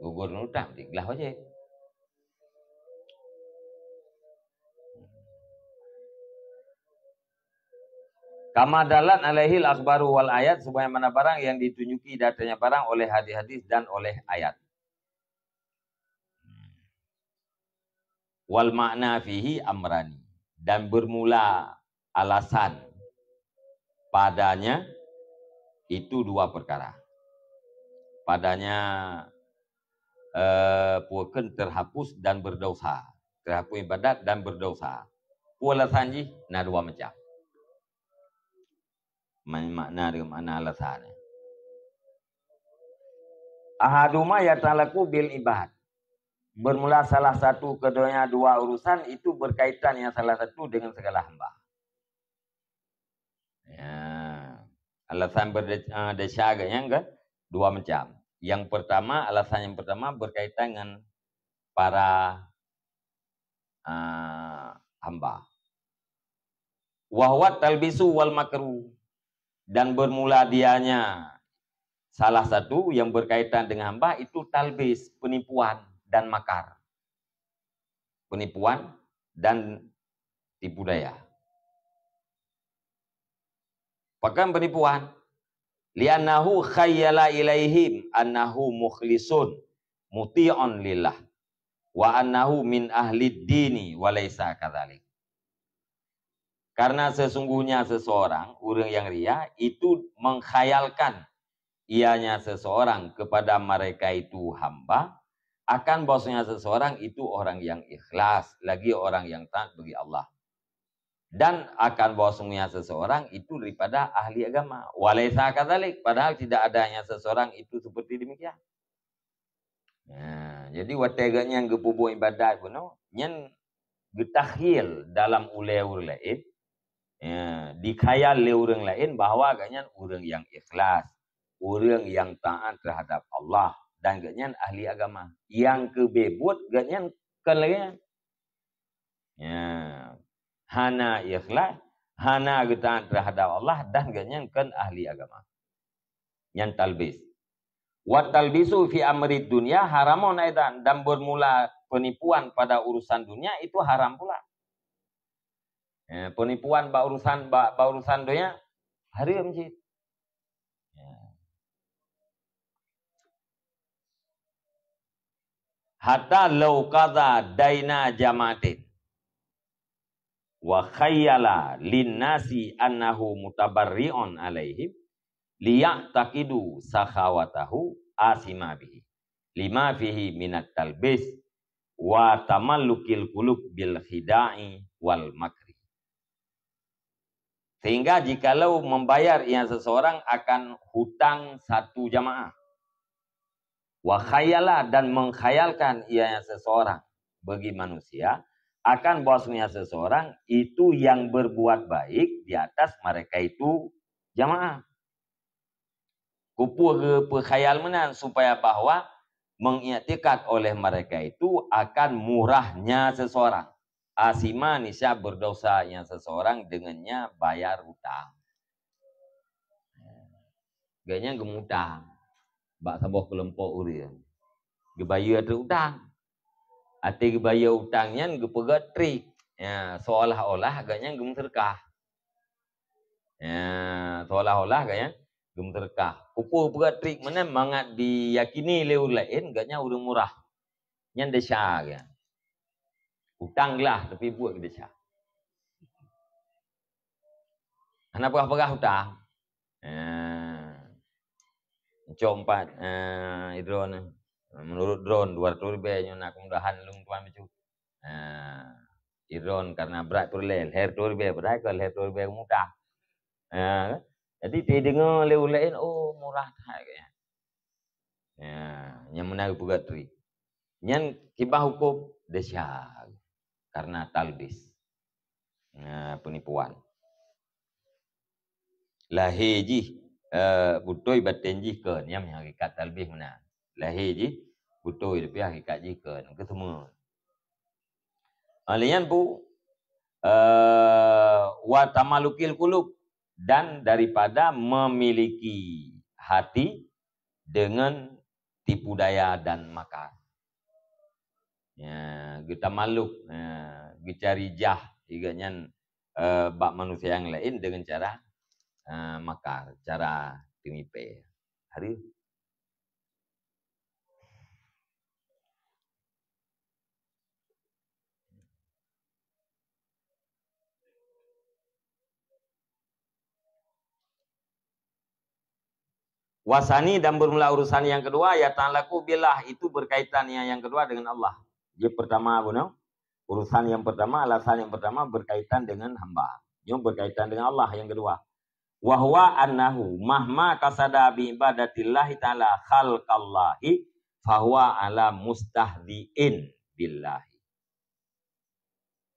Gugur tuntutan, di glah wajéb. Kama dalat alaihil akhbaru wal ayat, sebagaimana barang yang ditunjuki datanya barang oleh hadis-hadis dan oleh ayat. Wal makna fihi amrani. Dan bermula alasan padanya Itu dua perkara. Padanya, eh, peue kheun, terhapus dan berdosa. Terhapus ibadat dan berdosa. Peue alasan jih? Na dua macam. Ma-, makna deungon makna alasan. Ahaduma yata'allaqu bil ibad. Bermula salah satu keduanya dua urusan itu berkaitan yang salah satu dengan segala hamba. Ya. Alasan berde-, eh, desya geuh nyan kan dua macam. Yang pertama, alasan yang pertama berkaitan dengan para, eh, hamba. Wa huwa talbisu wal makru. Dan bermula dianya salah satu yang berkaitan dengan hamba itu talbis, penipuan dan makar. Penipuan dan tipu daya. Pakon penipuan? Li'annahu khayyala ilaihim annahu mukhlisun muti'un lillah wa annahu min ahlid dini wa laisa kadzalik. Karena sesungguhnya seseorang, ureuëng nyang ria, itu mengkhayalkan ianya seseorang kepada mereka itu hamba, akan bahwasanya seseorang itu orang yang ikhlas, lagi orang yang taat bagi Allah. Dan akan bahwasanya seseorang itu daripada ahli agama. Wa laisa kadzalik, padahal tidak adanya seseorang itu seperti demikian. Nah, jadi watée geuhnyan geupeubuet ibadat bunoe, nyan geutakhayal dalam ulée ureuëng laén, ya, dikhayal lé ureuëng laén bahwa geuhnyan ureuëng nyang ikhlas, ureuëng nyang taat terhadap Allah, dan geuhnyan ahli agama. Nyang keubeubeuet geuhnyan kon lagée nyan. Ya. Hana ikhlas, hana geutaat terhadap Allah, dan geuhnyan kon ahli agama. Nyan talbis. Wa talbisu fi amri dunya haramun aidan, dan bermula penipuan pada urusan dunia itu haram pula. Ya, penipuan bak urusan, bak, bak urusan dunia haram cit. Ya. Hatta lau qadha daina jama'atin wa khayyala linnasi annahu mutabarri'un alaihim liya'taqidu sakhawatahu asima bihi lima fihi minat talbis wa tamallukil qulub bil khida'i wal makri. Sehingga jikalau membayar ia seseorang akan hutang satu jamaah, wa khayala, dan mengkhayalkan ia seseorang bagi manusia akan bahwasanya seseorang itu yang berbuat baik di atas mereka itu jamaah. Kupeue geupeukhayal meunan supaya bahwa mengiktikad oleh mereka itu akan murahnya seseorang. Asima, nisya berdosa nyang seseorang dengannya bayar utang. Geuhnyan geumutang bak saboh keulompok ureuëng. Geubayeue teuk utang. Até geubayeue utang nyan geupeugét trik. Ya, seolah-olah geuhnyan geumeuseudeukah. Ya, seolah-olah geuhnyan geumeuseudeukah. Kupeue peugét trik meunan mangat diyakini lé ureuëng laén geuhnyan ureuëng murah. Nyan desya geuhnyan. Utang glah tapi buet keu desya. Hana peugah-peugah utang. Eh, cok empat, eh, idrone. Menurut drone dua ratus ribèe nyoe nak kemudahan lôn tuan bacut. Eh, idrone karena brat peureulèe, lhèe reutôh ribèe, padahai kon lhèe reutôh ribèe mutang. Eh, jadi teudeungoe lé ureuëng laén, oh, murah that. Ya, nyang meunan geupeugét trik. Nyan kiban huköm desya karena talbis. Nah, penipuan. Lahé jih, eh, beutôi, batén jih kon, nyan hakikat talbis meunan. Lahé jih beutôi, tapi hakikat jih kon. Keuteumé. Ah, lé nyan pu, eh, wa tamalukil qulub, dan daripada memiliki hati dengan tipu daya dan makar. Ya, geutamaluk, ya, geucari jah, geuhnyan, eh, bak manusia nyang laén dengan cara, eh, makar, cara teumipée. Hareuh. Wasani, dan bermula urusan yang kedua, yata'allaqu billah, itu berkaitan yang, yang kedua dengan Allah. Jadi pertama apa no? Urusan yang pertama, alasan yang pertama berkaitan dengan hamba. Nyoe berkaitan dengan Allah yang kedua. Wa huwa annahu mahma qasada bi ibadatillahi ta'ala khalqallahi fahuwa ala mustahzi'in billahi.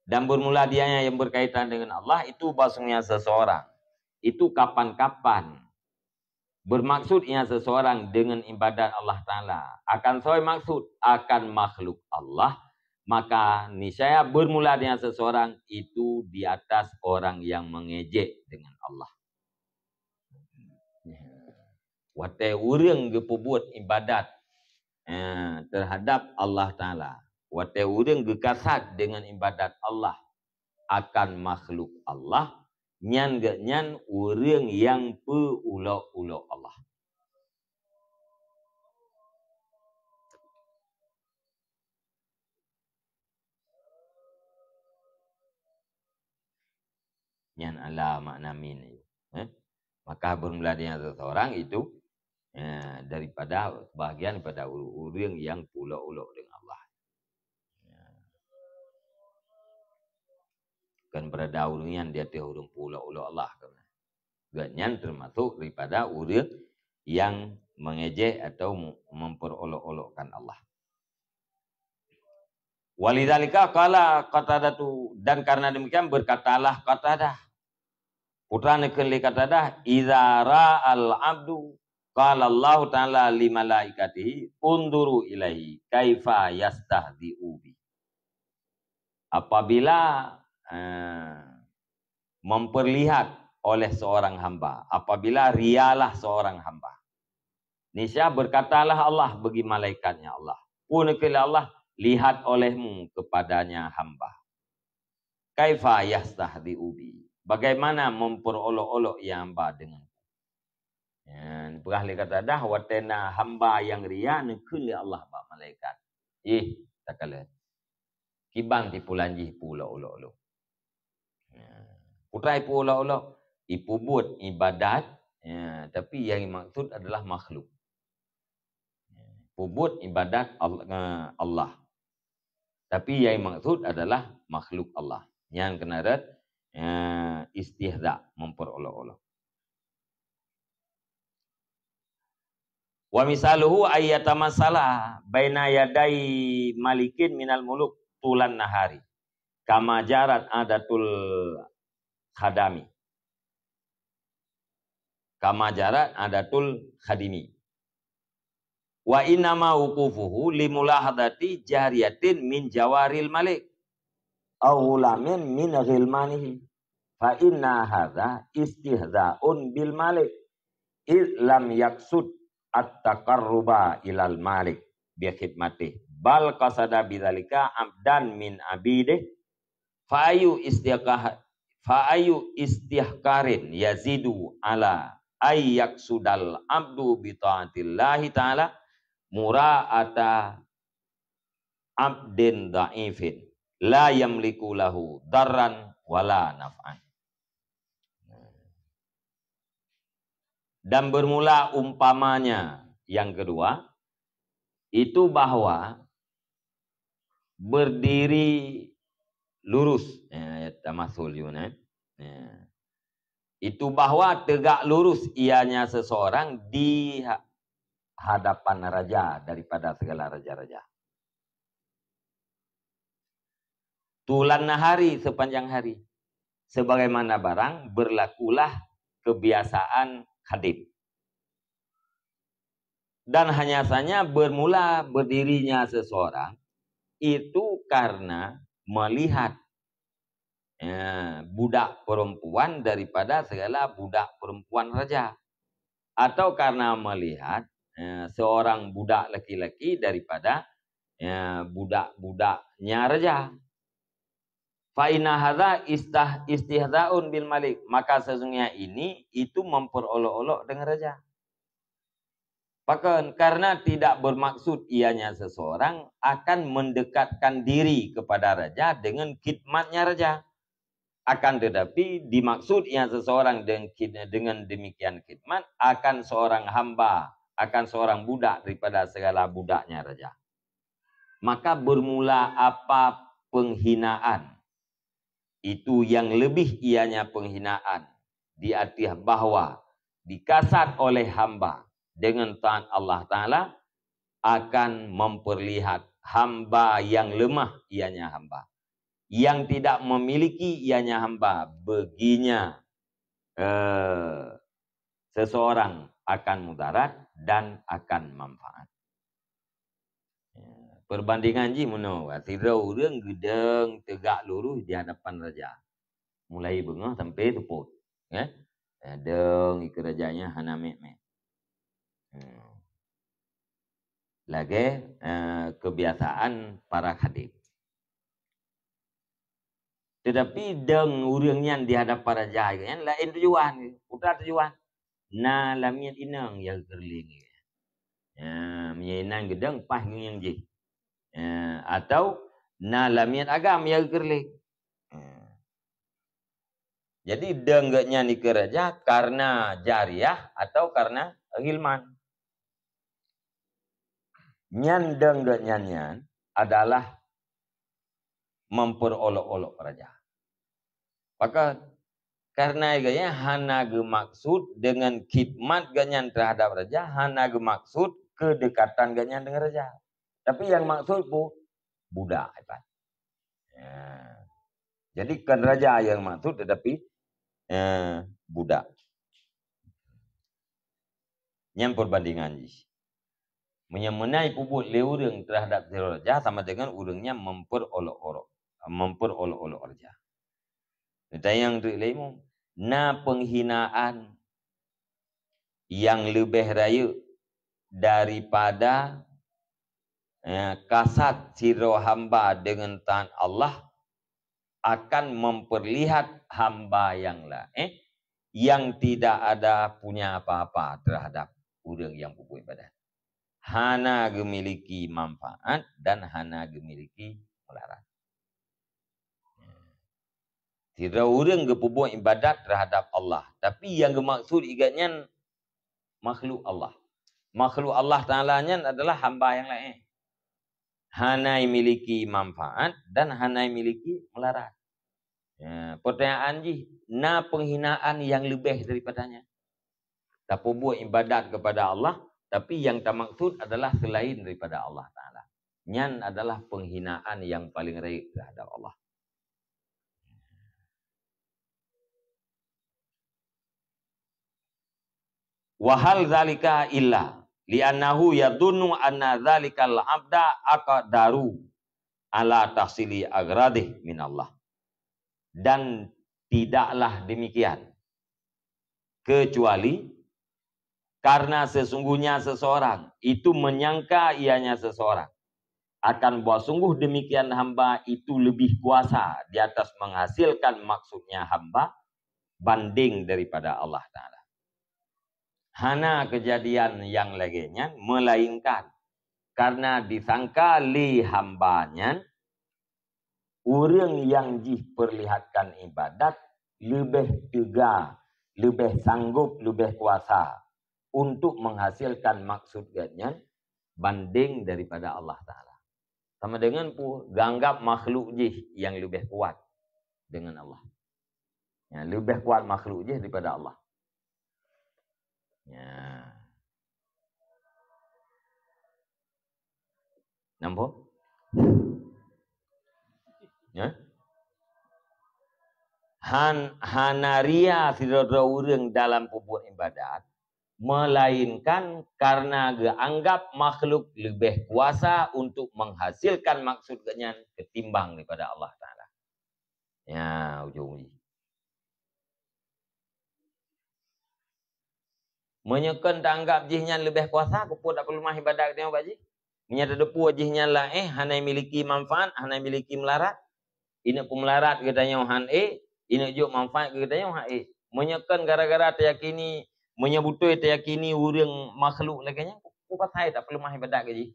Dan bermula dia yang berkaitan dengan Allah itu bahwasanya seseorang itu kapan-kapan bermaksud ia seseorang dengan ibadat Allah Ta'ala akan sesuai maksud akan makhluk Allah, maka niscaya bermula dia seseorang itu di atas orang yang mengejek dengan Allah. Watée ureuëng geupeubuet ibadat eh, terhadap Allah Ta'ala, watée ureuëng geukasad dengan ibadat Allah akan makhluk Allah, nyan geuh nyan ureuëng nyang peu-ulok-ulok Allah. Nyan ala makna min. Eh? Maka bermula dengan seseorang itu eh, daripada sebahagian daripada ureuëng yang peu-ulok-ulok dengan Allah. Ya. Kan berada ureuëng nyan di ateueh ureuëng peu-ulok-ulok Allah. Gobnyan termasuk daripada ureuëng yang mengejek atau memperolok-olokkan Allah. Walidzalika qala Qatadatu, dan karena demikian berkatalah Qatadah. Putra neukheun lé Qatadah, "Idza ra'al abdu, qala Allahu ta'ala li malaikatihi, 'Unzuru ilaihi kaifa yastahzi'u bi.'" Apabila eh, memperlihat oleh seorang hamba, apabila rialah seorang hamba, niscaya berkatalah Allah bagi malaikatnya Allah, pun keulah Allah, lihat olehmu kepadanya hamba. Kaifa yastahzi'u bi? Bagaimana memperolok-olok ia hamba dengan Ya, peugah lé Qatadah, watée na hamba nyang ria neukheun lé Allah bak malaikat. Ih, takalon. Kiban tipulan jih peu-ulok-ulok lôn. Ya. Putra peu-ulok-ulok, ipeubuet ibadat, ya, tapi yang dimaksud adalah makhluk. Ya, peubuet ibadat Allah, Allah. Tapi yang dimaksud adalah makhluk Allah. Nyang keunaret eh, istihza, memperolok-olok. Wa misaluhu ayyatamassala baina yadai malikin minal muluk tulan nahari, kama jarat adatul khadami. Kama jarat adatul khadimi. Wa innama wuqufuhu limulahadati jariyatin min jawaril malik, au ghulamin min ghilmanihi. Fa inna hadza istihza'un bil malik, id lam yaksud at-taqarruba ilal malik bi khidmatih, bal qasada bidzalika abdan min abidih. Fa ayu istiqah-, fa ayu istihkarin yazidu ala ay yaksudal abdu bi taatillahi ta'ala mura'ata abdin dhaifin la yamliku lahu darran wala naf'an. Dan bermula umpamanya yang kedua, itu bahwa berdiri lurus. Ya, tamasul juga, eh. Ya. Itu bahwa tegak lurus ianya seseorang di ha-, hadapan raja daripada segala raja-raja. Tulan nahari sepanjang hari. Sebagaimana barang berlakulah kebiasaan khadim. Dan hanya saja bermula berdirinya seseorang itu karena melihat, ya, budak perempuan daripada segala budak perempuan raja. Atau karena melihat, ya, seorang budak laki-laki daripada, ya, budak-budaknya raja. Fa inna hadza istah-, istihzaun bil malik. Maka sesungguhnya ini itu memperolok-olok dengan raja. Pakon? Karena tidak bermaksud ianya seseorang akan mendekatkan diri kepada raja dengan khidmatnya raja. Akan tetapi, dimaksud ia seseorang deng-, dengan demikian khidmat akan seorang hamba, akan seorang budak daripada segala budaknya raja. Maka bermula apa penghinaan, itu yang lebih ianya penghinaan di atas bahwa dikasat oleh hamba dengan taat Allah Ta'ala akan memperlihat hamba yang lemah ianya hamba, yang tidak memiliki ianya hamba, baginya, eh, seseorang akan mudarat dan akan manfaat. Ya, perbandingan jih meunoe, sidroe ureuëng geudong teugak lurus di hadapan raja. Mulai beungoh sampai seupôt. Ya. Ya, dong ikeue raja nyan hana mét-mét. Hmm. Lagée, eh, kebiasaan para khadim. Tetapi dong ureuëng nyan di hadapan raja nyan laén tujuan, peue tujuan. Na lamiet inong ya keureuléng. Ya, meunyoe inong geudong paih ngon nyang jih. Ya, atau na lamiet agam ya keureuléng. Ya. Jadi dong geuh nyan ikeue raja karena jariah atau karena ghilman. Nyan dong geuh nyan nyan adalah memperolok-olok raja. Maka karena geuh nyan hana geumaksud dengan khidmat geuh nyan terhadap raja, hana geumaksud kedekatan geuh nyan dengan raja. Tapi yang maksud pun budak iban. Ya. Jadi kan raja yang maksud tetapi, eh, budak. Nyang perbandingan jih. Meunyoe meunan peubuet lé ureuëng terhadap sidroe raja sama dengan ureuëng nyan memperolok-olok, memperolok-olok raja. Tanyong teuk lé imum, na penghinaan yang leubeh rayeuk daripada, eh, kasat sidroe hamba deungon taat Allah akan memperlihat hamba yang laén yang tidak ada punya apa-apa terhadap ureuëng yang peubuet ibadat. Hana geumiliki manfaat dan hana geumiliki mudarat. Sidroe ureuëng geupeubuet ibadat terhadap Allah, tapi yang geumaksud igat nyan makhluk Allah. Makhluk Allah Taala nyan adalah hamba yang laén. Hana miliki manfaat dan hana miliki mudarat. Ya, pertanyaan jih, na penghinaan yang leubeh daripada nyan? Tapeubuet ibadat kepada Allah, tapi yang tamaksud adalah selain daripada Allah Taala. Nyan adalah penghinaan yang paling rayeuk terhadap Allah. Wa hal zalika illa li'annahu yadhunnu anna zalikal abda aqdaru ala tahsili agradih minallah. Dan tidaklah demikian, kecuali karena sesungguhnya seseorang itu menyangka ianya seseorang akan bahwa sungguh demikian hamba itu lebih kuasa di atas menghasilkan maksudnya hamba banding daripada Allah Taala. Hana kejadian yang lagée nyan, melainkan karena disangka lé hamba nyan, ureuëng nyang jiperlihatkan ibadat leubeh teuga, leubeh sanggob, leubeh kuasa untuk menghasilkan maksud geuh nyan banding daripada Allah Taala. Sama dengan peue, geuanggap makhluk jih nyang leubeh kuat dengan Allah. Ya, leubeh kuat makhluk jih daripada Allah. Ya. Nampak? Ya. Han, hana ria sidroe-droe ureuëng dalam peubuet ibadat, melainkan karena geuanggap makhluk leubeh kuasa untuk menghasilkan maksud geuh nyan ketimbang daripada Allah Taala. Ya, ujong jih. Meunyoe kon taanggap jih nyan leubeh kuasa, keupeue tapeuleumah ibadat geutanyoe bak jih? Meunyoe tateupeue jih nyan laén, hana miliki manfaat, hana miliki mudarat, ineuk peumudarat geutanyoe han ék, ineuk jok manfaat geutanyoe han ék. Meunyoe kon gara-gara tayakini, meunyoe beutôi tayakini ureuëng makhluk lagée nyan, peue pasai tapeuleumah ibadat keu jih?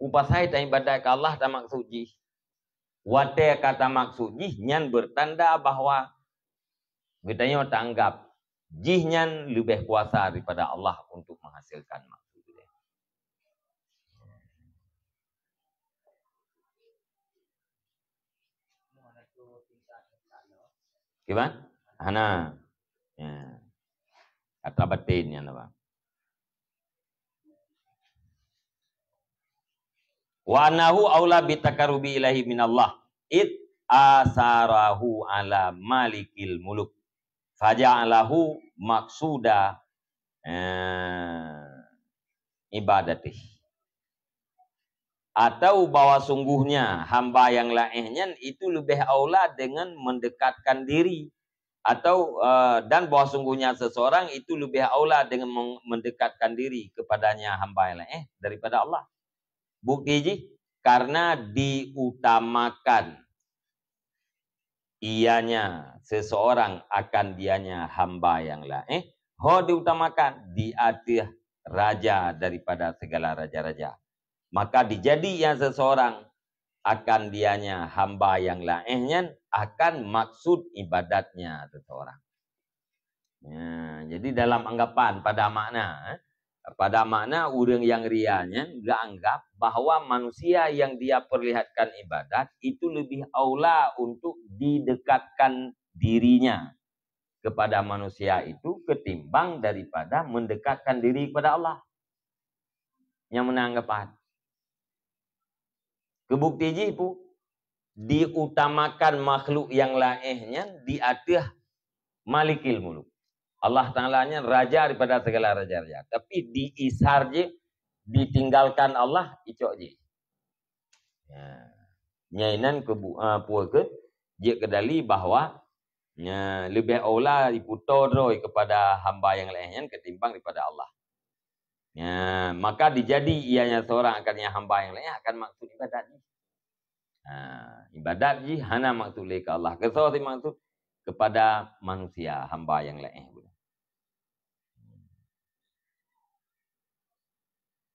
Peue pasai taibadat keu Allah tamaksud jih? Watée ka tamaksud jih nyan beutanda bahwa geutanyoe taanggab jih nyan leubeh kuasa daripada Allah untuk menghasilkan maksud geutanyoe. Kiban? Hana. Ya. Kata batin nyan apa? Wa annahu aula bitaqarrubi ilaihi minallah, id asarahu ala malikil muluk, faja'alahu maqsuda, eh, ibadatih. Atau bahwa sungguhnya hamba yang laéh nyan itu leubeh aula dengan mendekatkan diri, atau, eh, dan bahwa sungguhnya seseorang itu leubeh aula dengan meng-, mendekatkan diri kepadanya hamba yang laéh daripada Allah. Bukti jih, karena diutamakan ianya seseorang akan dianya hamba yang laéh, ho diutamakan di ateueh raja daripada segala raja-raja. Maka dijadi ia seseorang akan dianya hamba yang laéh nyan akan maksud ibadatnya seseorang. Ya, jadi dalam anggapan pada makna, eh, pada makna ureuëng nyang ria nyan geuanggap bahwa manusia yang dia perlihatkan ibadat itu lebih aula untuk didekatkan dirinya kepada manusia itu ketimbang daripada mendekatkan diri kepada Allah. Nyang meunan anggapan. Keubukti jih pu, diutamakan makhluk nyang laéh nyan di ateueh Malikil Muluk. Allah Taala nyan raja daripada segala raja-raja. Tapi diisar jih, ditinggalkan Allah, icok jih. Ya. Nyan inan keubu-, ah, peue keuh jeuet keu dali bahwa, ya, leubeh aula iputo droe kepada hamba nyang laén nyan ketimbang daripada Allah. Ya, maka dijadi ianya seorang akan nyang hamba nyang laén akan maksud ibadat jih. Ha, ibadat jih hana maksud lé keu Allah. Keu soe maksud? Kepada manusia, hamba nyang laén.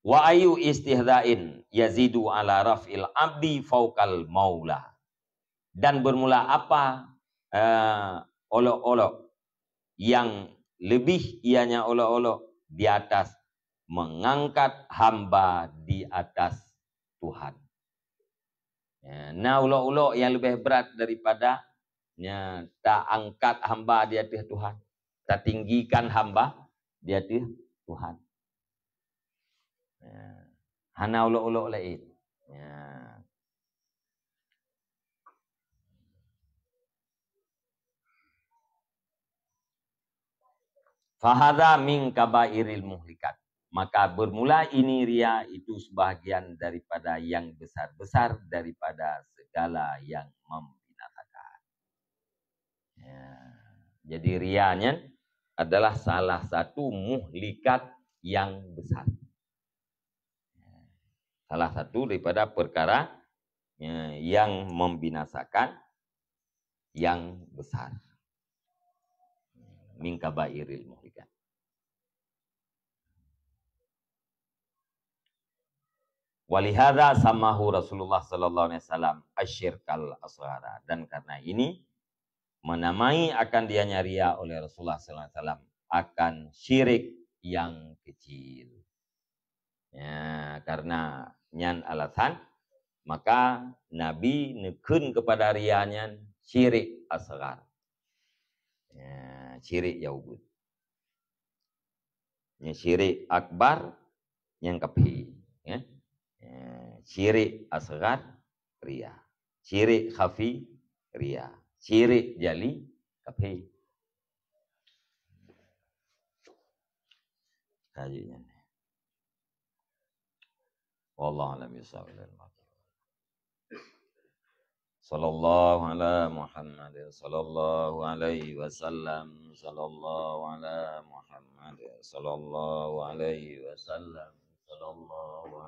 Wa ayu istihzain yazidu ala raf'il abdi fauqal maula. Dan bermula apa, eh, olok-olok yang lebih ianya olok-olok di atas mengangkat hamba di atas Tuhan. Ya, na ulok-ulok nyang leubeh brat daripada, ya, taangkat hamba di ateueh Tuhan, tatinggikan hamba di ateueh Tuhan. Ya. Hana ulok-ulok laén. Ya. Fahadha min kabairil muhlikat. Maka bermula ini ria itu sebahagian daripada yang besar-besar daripada segala yang membinasakan. Ya. Jadi ria nyan adalah salah satu muhlikat yang besar. Salah satu daripada perkara, ya, yang membinasakan yang besar. Min kabairil muhlikat. Walihada samahu Rasulullah sallallahu alaihi wasallam asyirkal asghara. Dan karena ini menamai akan dianya ria oleh Rasulullah sallallahu alaihi wasallam akan syirik yang kecil. Ya, karena nyan alasan, maka Nabi neukheun kepada ria nyan syirik asghar. Ya, syirik nyang ubit. Nyan syirik akbar nyang kafé, ya. Ya, syirik asghar ria. Syirik khafi ria. Syirik jali kafé. Haji nyan. Wallahu a'lam bishawab. Sallallahu ala Muhammad, sallallahu alaihi wasallam, sallallahu ala Muhammad, sallallahu alaihi wasallam, sallallahu